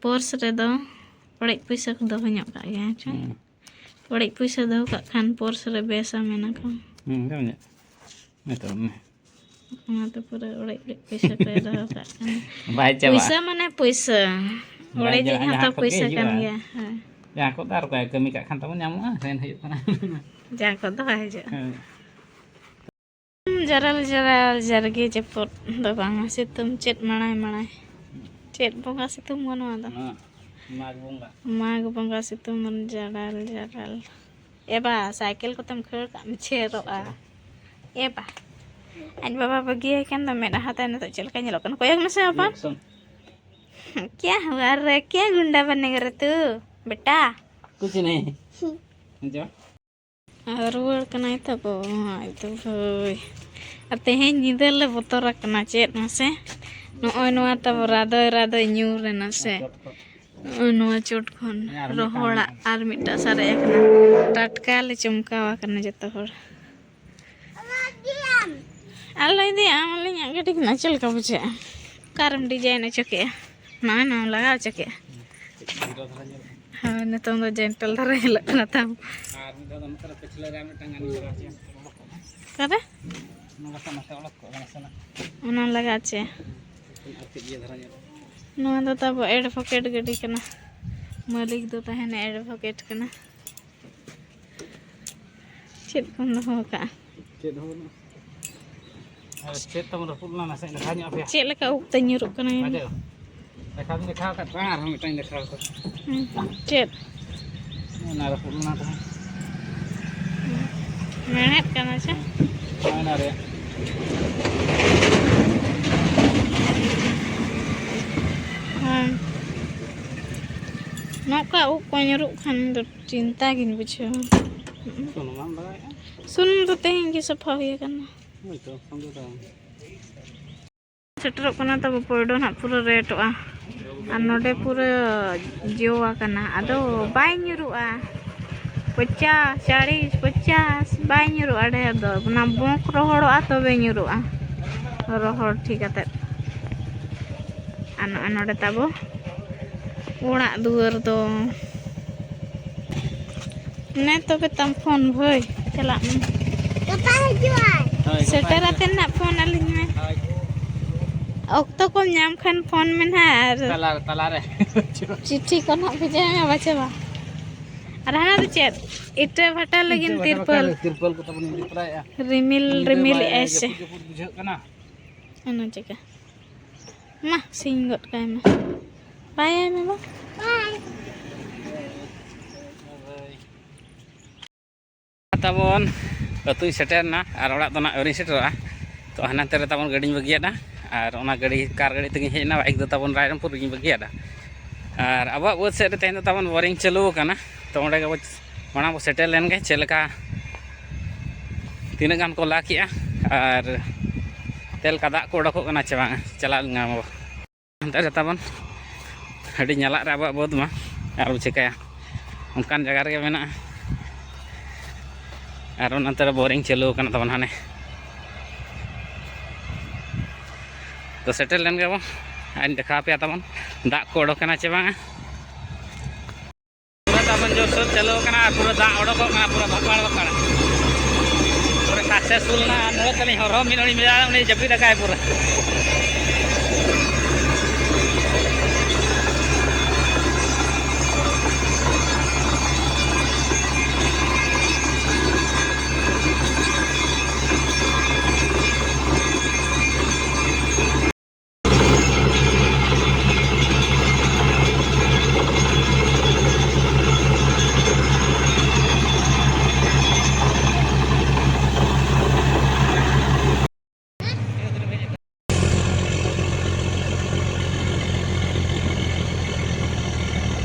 ᱯᱚᱨᱥ ᱨᱮᱫᱚ ᱚᱲᱮᱡ ᱯᱚᱭᱥᱟ ᱠᱚ ᱫᱚᱦᱚ ᱧᱚᱜ ᱠᱟᱜ ᱜᱮᱭᱟ, ᱦᱮᱸ ᱪᱚᱝ? ᱦᱩᱸ᱾ ᱚᱲᱮᱡ ᱯᱚᱭᱥᱟ ᱫᱚᱦᱚ ᱠᱟᱜ ᱠᱷᱟᱱ ᱯᱚᱨᱥ ᱨᱮ ᱵᱮᱥᱟ, ᱢᱮᱱᱟᱠᱚ᱾ ᱦᱩᱸ, ᱚᱱᱠᱟ ᱢᱮᱱᱟᱜ᱾ ᱱᱤᱛᱚᱜ ᱢᱮ᱾ ᱚᱱᱟ ᱫᱚ ᱯᱩᱨᱟᱹ ᱚᱲᱮᱡ ᱚᱲᱮᱡ ᱯᱚᱭᱥᱟ ᱠᱚᱭ ᱫᱚᱦᱚ ᱠᱟᱜ ᱠᱟᱱᱟ᱾ ᱵᱟᱭ ᱪᱟᱵᱟᱜᱼᱟ᱾ ᱯᱚᱭᱥᱟ ᱢᱟᱱᱮ ᱯᱚᱭᱥᱟ᱾ ᱵᱟᱭ ᱚᱲᱮᱡ ᱪᱟᱵᱟᱜᱼᱟ, ᱦᱚᱸᱛᱚ ᱡᱟᱦᱟᱸ ᱠᱷᱚᱱ ᱜᱮ ᱯᱚᱭᱥᱟ ᱠᱟᱱ ᱦᱤᱡᱩᱜᱼᱟ᱾ ᱜᱮᱭᱟ᱾ ᱦᱳᱭ᱾ ᱡᱟᱦᱟᱸ ᱠᱚ ᱟᱨ ᱚᱠᱚᱭ ᱠᱟᱹᱢᱤ ᱠᱟᱜ ᱠᱷᱟᱱ ᱛᱟᱵᱚᱱ ᱧᱟᱢᱚᱜᱼᱟ, ᱢᱮᱱ ᱦᱩᱭᱩᱜ ᱠᱟᱱᱟ᱾ ᱡᱟᱦᱟᱸ ᱠᱚᱫᱚ ᱵᱟᱭ ᱦᱤᱡᱩᱜᱼᱟ᱾ ᱦᱮᱸ᱾ ᱡᱟᱨᱟᱞ ᱡᱟᱨᱟᱞ ᱡᱟᱨᱜᱮ ᱡᱟᱹᱯᱩᱫ ᱫᱚ ᱵᱟᱝᱟ, ᱥᱤᱛᱩᱝ ᱪᱮᱫ ᱢᱟᱲᱟᱭ ᱢᱟᱲᱟᱭ᱾ ᱪᱮᱫ ᱵᱚᱸᱜᱟ ᱥᱤᱛᱩᱝ ᱵᱟᱹᱱᱩᱜᱼᱟ ᱟᱫᱚ᱾ ᱦᱮᱸ, ᱢᱟᱜᱽ ᱵᱚᱸᱜᱟ᱾ ᱢᱟᱜᱽ ᱵᱚᱸᱜᱟ ᱥᱤᱛᱩᱝ ᱡᱟᱨᱟᱞ ᱡᱟᱨᱟᱞ᱾ ᱮ ᱵᱟ, ᱥᱟᱭᱠᱮᱞ ᱠᱚᱛᱮᱢ ᱠᱷᱟᱹᱲ ᱠᱟᱜ ᱢᱮ ᱪᱷᱮᱨᱚᱜᱼᱟ᱾ ᱮ ᱵᱟ, ᱟᱡ ᱵᱟᱵᱟ ᱵᱟᱹᱜᱤᱭᱟᱭ ᱠᱟᱱ ᱫᱚ, ᱢᱮᱫᱦᱟ ᱛᱟᱭ ᱱᱤᱛᱚᱜ ᱪᱮᱫ ᱞᱮᱠᱟ ᱧᱮᱞᱚᱜ ᱠᱟᱱᱟ, ᱠᱚᱭᱚᱜ ᱢᱮᱥᱮ ᱦᱚᱯᱚᱱ᱾ ᱠᱭᱟ ᱦᱩᱣᱟ ᱨᱮ, ᱠᱭᱟ ᱜᱩᱱᱰᱟ ᱵᱟᱱᱮᱜᱟ ᱨᱮ ᱛᱩ, ᱵᱮᱴᱟ? ᱠᱩᱪ ᱱᱟᱦᱤ᱾ ᱟᱨ ᱨᱩᱣᱟᱹᱲ ᱠᱟᱱᱟᱭ ᱛᱟᱵᱚ ᱟᱡ ᱫᱚ ᱵᱷᱟᱹᱭ᱾ ᱟᱨ ᱛᱮᱦᱮᱧ ᱧᱤᱫᱟᱹ ᱞᱮ ᱵᱚᱛᱚᱨ ᱟᱠᱟᱱᱟ ᱪᱮᱫ ᱢᱟᱥᱮ? ᱱᱚᱜᱼᱚᱭ ᱱᱚᱣᱟ ᱛᱟᱵᱚ ᱨᱟᱫᱚᱭ ᱨᱟᱫᱚᱭ ᱧᱩᱨ ᱮᱱᱟ ᱥᱮ? ᱱᱚᱜᱼᱚᱭ ᱱᱚᱣᱟ ᱪᱚᱴ ᱠᱷᱚᱱ ᱨᱚᱦᱚᱲᱟᱜ ᱟᱨ ᱢᱤᱫᱴᱟᱝ ᱥᱟᱨᱮᱡ ᱟᱠᱟᱱᱟ᱾ ᱴᱟᱴᱠᱟ ᱞᱮ ᱪᱚᱢᱠᱟᱣ ᱟᱠᱟᱱᱟ ᱡᱚᱛᱚ ᱦᱚᱲ᱾ ᱟᱞᱚ ᱤᱫᱤᱭᱟ, ᱟᱢ ᱟᱹᱞᱤᱧᱟᱜ ᱜᱟᱹᱰᱤ ᱠᱟᱱᱟ, ᱪᱮᱫ ᱞᱮᱠᱟ ᱵᱩᱡᱷᱟᱹᱜᱼᱟ? ᱚᱠᱟᱨᱮᱢ design ᱦᱚᱪᱚ ᱠᱮᱜᱼᱟ? ᱱᱚᱜᱼᱚᱭ ᱱᱚᱣᱟ ᱞᱟᱜᱟᱣ ᱦᱚᱪᱚ ᱠᱮᱜᱼᱟ᱾ ᱦᱳᱭ, ᱱᱤᱛᱚᱝ ᱫᱚ gentle ᱫᱷᱟᱨᱟ ᱧᱮᱞᱚᱜ ᱠᱟᱱᱟ ᱛᱟᱢ᱾ ᱟᱨ ᱢᱤᱫ ᱫᱷᱟᱣ ᱫᱚ ᱱᱚᱛᱮ ᱨᱮ ᱯᱟᱹᱪᱷᱞᱟᱹ ᱨᱮ ᱟᱨ ᱢᱤᱫᱴᱟᱝ ᱜᱟᱱ ᱤᱧ ᱞᱟᱜᱟᱣ ᱦᱚᱪᱚᱭᱟ᱾ ᱚᱠᱟᱨᱮ? ᱱᱚᱣᱟ ᱠᱚ ᱱᱟᱥᱮ ᱚᱰᱚᱠ ᱠᱚᱜᱼᱟ, ᱱᱟᱥᱮᱱᱟᱜ᱾ ᱚᱱᱟ ᱞᱟᱜᱟᱣ ᱦᱚᱪᱚᱭᱟ᱾ ᱟᱨ ᱠᱟᱹᱡ ᱤᱭᱟᱹ ᱫᱷᱟᱨᱟ ᱧᱚᱜ᱾ ᱱᱚᱣᱟ ᱫᱚ ᱛᱟᱵᱚ advocate ᱜᱟᱹᱰᱤ ᱠᱟᱱᱟ᱾ ᱢᱟᱹᱞᱤᱠ ᱫᱚ ᱛᱟᱦᱮᱱᱟ advocate ᱠᱟᱱᱟ᱾ ᱪᱮᱫ ᱠᱚᱢ ᱫᱚᱦᱚ ᱟᱠᱟᱜᱼᱟ? ᱪᱮᱫ ᱦᱚᱸ ᱵᱟᱹᱱᱩᱜᱼᱟ᱾ ᱟᱨ ᱪᱮᱫ ᱛᱟᱢ ᱨᱟᱹᱯᱩᱫ ᱞᱮᱱᱟ, ᱱᱟᱥᱮ ᱫᱮᱠᱷᱟᱣ ᱧᱚᱜ ᱟᱯᱮᱭᱟ᱾ ᱪᱮᱫ ᱞᱮᱠᱟ ᱩᱵ ᱛᱮ ᱧᱩᱨᱩᱜ ᱠᱟᱱᱟ? ᱵᱟᱡᱟᱣ᱾ ᱫᱮᱠᱷᱟᱣ ᱫᱚᱧ ᱫᱮᱠᱷᱟᱣ ᱟᱠᱟᱫ ᱛᱟᱢᱟ, ᱟᱨᱦᱚᱸ ᱢᱤᱫᱴᱟᱝ ᱫᱮᱠᱷᱟᱣ ᱟᱠᱟᱫ᱾ ᱦᱩᱸ, ᱪᱮᱫ? ᱚᱱᱟ ᱨᱟᱹᱯᱩᱫ ᱞᱮᱱᱟ ᱛᱟᱦᱮᱸᱫ᱾ ᱢᱮᱬᱦᱮᱫ ᱠᱟᱱᱟ ᱥᱮ? ᱦᱳᱭ, ᱚᱱᱟ ᱨᱮᱭᱟᱜ᱾ ᱦᱮᱸ᱾ ᱱᱚᱝᱠᱟ ᱩᱵ ᱠᱚ ᱧᱩᱨᱩᱜ ᱠᱷᱟᱱ ᱫᱚ ᱪᱤᱱᱛᱟ ᱜᱤᱧ ᱵᱩᱡᱷᱟᱹᱣᱟ᱾ ᱥᱩᱱᱩᱢ ᱵᱟᱢ ᱞᱟᱜᱟᱣᱮᱫᱼᱟ? ᱥᱩᱱᱩᱢ ᱫᱚ ᱛᱮᱦᱮᱧ ᱜᱮ ᱥᱟᱯᱷᱟ ᱦᱩᱭ ᱟᱠᱟᱱᱟ᱾ ᱦᱳᱭᱛᱚ, ᱥᱚᱸᱜᱮ ᱫᱚ᱾ ᱥᱮᱴᱮᱨᱚᱜ ᱠᱟᱱᱟ ᱛᱟᱵᱚ ᱯᱳᱭᱰᱚ ᱱᱟᱦᱟᱜ ᱯᱩᱨᱟᱹ ᱨᱮᱴᱚᱜᱼᱟ᱾ ᱟᱨ ᱱᱚᱰᱮ ᱯᱩᱨᱟᱹ ᱡᱚ ᱟᱠᱟᱱᱟ, ᱟᱫᱚ ᱵᱟᱭ ᱧᱩᱨᱩᱜᱼᱟ᱾ ᱯᱚᱪᱟᱥ, ᱪᱟᱲᱤᱥ, ᱯᱚᱪᱟᱥ ᱵᱟᱭ ᱧᱩᱨᱩᱜᱼᱟ ᱰᱷᱮᱨ ᱫᱚ, ᱚᱱᱟ ᱵᱚᱸᱠ ᱨᱚᱦᱚᱲᱚᱜᱼᱟ ᱛᱚᱵᱮ ᱧᱩᱨᱩᱜᱼᱟ, ᱨᱚᱦᱚᱲ ᱴᱷᱤᱠ ᱠᱟᱛᱮᱫ᱾ ᱟᱨ ᱱᱚᱜᱼᱚᱭ ᱱᱚᱰᱮ ᱛᱟᱵᱚ ᱚᱲᱟᱜ ᱫᱩᱣᱟᱹᱨ ᱫᱚ᱾ ᱱᱮ ᱛᱚᱵᱮ ᱛᱟᱢ ᱯᱷᱳᱱ ᱵᱷᱟᱹᱭ, ᱪᱟᱞᱟᱜ ᱢᱮ᱾ ᱜᱟᱯᱟ ᱦᱤᱡᱩᱜᱼᱟᱭ᱾ ᱦᱳᱭ, ᱜᱟᱯᱟ ᱥᱮᱴᱮᱨ ᱦᱤᱡᱩᱜᱼᱟᱭ᱾ ᱟᱛᱮ ᱱᱟᱜ ᱯᱷᱳᱱ ᱟᱹᱞᱤᱧ ᱢᱮ᱾ ᱦᱳᱭ᱾ ᱚᱠᱛᱚ ᱠᱚ ᱧᱟᱢ ᱠᱷᱟᱱ ᱯᱷᱳᱱ ᱢᱮ ᱱᱟᱦᱟᱜ ᱟᱨ ᱛᱟᱞᱟ, ᱛᱟᱞᱟᱨᱮ᱾ ᱪᱤᱴᱷᱤ ᱠᱚ ᱱᱟᱦᱟᱜ ᱵᱷᱮᱡᱟᱭ ᱢᱮ, ᱵᱟᱪᱷᱟ ᱵᱟ᱾ ᱟᱨ ᱦᱟᱱᱟ ᱫᱚ ᱪᱮᱫ? ᱤᱴᱟᱹ ᱵᱷᱟᱴᱟ ᱞᱟᱹᱜᱤᱫ ᱤᱴᱟᱹ ᱵᱷᱟᱴᱟ ᱛᱤᱨᱯᱚᱞ᱾ ᱵᱟᱠᱷᱨᱟ ᱛᱤᱨᱯᱚᱞ ᱠᱚ ᱛᱟᱵᱚᱱ ᱤᱫᱤ ᱛᱚᱨᱟᱭᱮᱫᱼᱟ᱾ ᱨᱤᱢᱤᱞ, ᱧᱤᱫᱟᱹ ᱨᱤᱢᱤᱞ ᱢᱟ ᱮᱜᱼᱟᱭ ᱥᱮ᱾ ᱡᱟᱹᱯᱩᱫ, ᱡᱟᱹᱯᱩᱫ ᱵᱩᱡᱷᱟᱹᱜ ᱠᱟᱱᱟ᱾ ᱚᱱᱟ ᱪᱤᱠᱟ᱾ ᱢᱟ, ᱥᱤᱧ ᱜᱚᱫ ᱠᱟᱭ ᱢᱮ᱾ ᱵᱟᱭ ᱟᱭ ᱢᱮ ᱵᱟ᱾ ᱛᱟᱵᱚᱱ ᱟᱹᱛᱩᱧ ᱥᱮᱴᱮᱨᱱᱟ ᱟᱨ ᱚᱲᱟᱜ ᱫᱚ ᱱᱟᱜ ᱟᱹᱣᱨᱤᱧ ᱥᱮᱴᱮᱨᱚᱜᱼᱟ᱾ ᱛᱚ ᱦᱟᱱᱟᱱᱛᱮ ᱨᱮ ᱛᱟᱵᱚᱱ ᱜᱟᱹᱰᱤᱧ ᱵᱟᱹᱜᱤᱭᱟᱫᱟ ᱟᱨ ᱚᱱᱟ ᱜᱟᱹᱰᱤ, ᱠᱟᱨ ᱜᱟᱹᱰᱤ ᱛᱮᱜᱮᱧ ᱦᱮᱡ ᱮᱱᱟ, ᱵᱟᱭᱤᱠ ᱫᱚ ᱛᱟᱵᱚᱱ ᱨᱟᱭᱨᱚᱝᱯᱩᱨ ᱨᱮᱜᱮᱧ ᱵᱟᱹᱜᱤᱭᱟᱫᱟ᱾ ᱟᱨ ᱟᱵᱚᱣᱟᱜ ᱵᱟᱹᱫᱽ ᱥᱮᱫ ᱨᱮ ᱛᱮᱦᱮᱧ ᱫᱚ ᱛᱟᱵᱚᱱ ᱵᱳᱨᱤᱝ ᱪᱟᱹᱞᱩ ᱟᱠᱟᱱᱟ᱾ ᱛᱚ ᱚᱸᱰᱮ ᱜᱮᱵᱚ ᱢᱟᱲᱟᱝ ᱵᱚ ᱥᱮᱴᱮᱨ ᱞᱮᱱ ᱜᱮ, ᱪᱮᱫ ᱞᱮᱠᱟ ᱛᱤᱱᱟᱹᱜ ᱜᱟᱱ ᱠᱚ ᱞᱟ ᱠᱮᱜᱼᱟ ᱟᱨ ᱪᱮᱫ ᱞᱮᱠᱟ ᱫᱟᱜ ᱠᱚ ᱚᱰᱳᱠᱚᱜ ᱠᱟᱱᱟ ᱪᱮ ᱵᱟᱝ, ᱪᱟᱞᱟᱣ ᱞᱮᱱᱟ ᱵᱚ᱾ ᱦᱟᱱᱛᱮ ᱨᱮ ᱛᱟᱵᱚᱱ ᱟᱹᱰᱤ ᱧᱟᱞᱟᱜ ᱨᱮ ᱟᱵᱚᱣᱟᱜ ᱵᱟᱹᱫᱽ ᱢᱟ, ᱟᱨ ᱵᱚ ᱪᱤᱠᱟᱹᱭᱟ, ᱚᱱᱠᱟᱱ ᱡᱟᱭᱜᱟ ᱨᱮᱜᱮ ᱢᱮᱱᱟᱜᱼᱟ᱾ ᱟᱨ ᱚᱱᱟᱛᱮ ᱨᱮ ᱵᱳᱨᱤᱝ ᱪᱟᱹᱞᱩ ᱟᱠᱟᱱᱟ ᱛᱟᱵᱚᱱ ᱦᱟᱱᱮ᱾ ᱛᱚ ᱥᱮᱴᱮᱨ ᱞᱮᱱ ᱜᱮᱵᱚᱱ, ᱟᱨᱤᱧ ᱫᱮᱠᱷᱟᱣ ᱟᱯᱮᱭᱟ ᱛᱟᱵᱚᱱ ᱫᱟᱜ ᱠᱚ ᱚᱰᱳᱠ ᱮᱱᱟ ᱪᱮ ᱵᱟᱝᱟ᱾ ᱯᱩᱨᱟᱹ ᱛᱟᱵᱚᱱ ᱡᱳᱨᱥᱳᱨ ᱪᱟᱹᱞᱩ ᱟᱠᱟᱱᱟ ᱟᱨ ᱯᱩᱨᱟᱹ ᱫᱟᱜ ᱚᱰᱚᱠᱚᱜ ᱠᱟᱱᱟ, ᱯᱩᱨᱟᱹ ᱵᱷᱟᱠᱟᱲ ᱵᱷᱟᱠᱟᱲ᱾ ᱯᱩᱨᱟᱹ ᱥᱟᱠᱥᱮᱥᱯᱷᱩᱞ ᱮᱱᱟ᱾ ᱟᱨ ᱱᱚᱰᱮ ᱛᱟᱹᱞᱤᱧ ᱦᱚᱨᱦᱚ ᱢᱤᱫ ᱦᱚᱲᱤᱧ ᱵᱷᱮᱡᱟ, ᱩᱱᱤ ᱡᱟᱹᱯᱤᱫ ᱟᱠᱟᱫᱟᱭ ᱯᱩᱨᱟᱹ᱾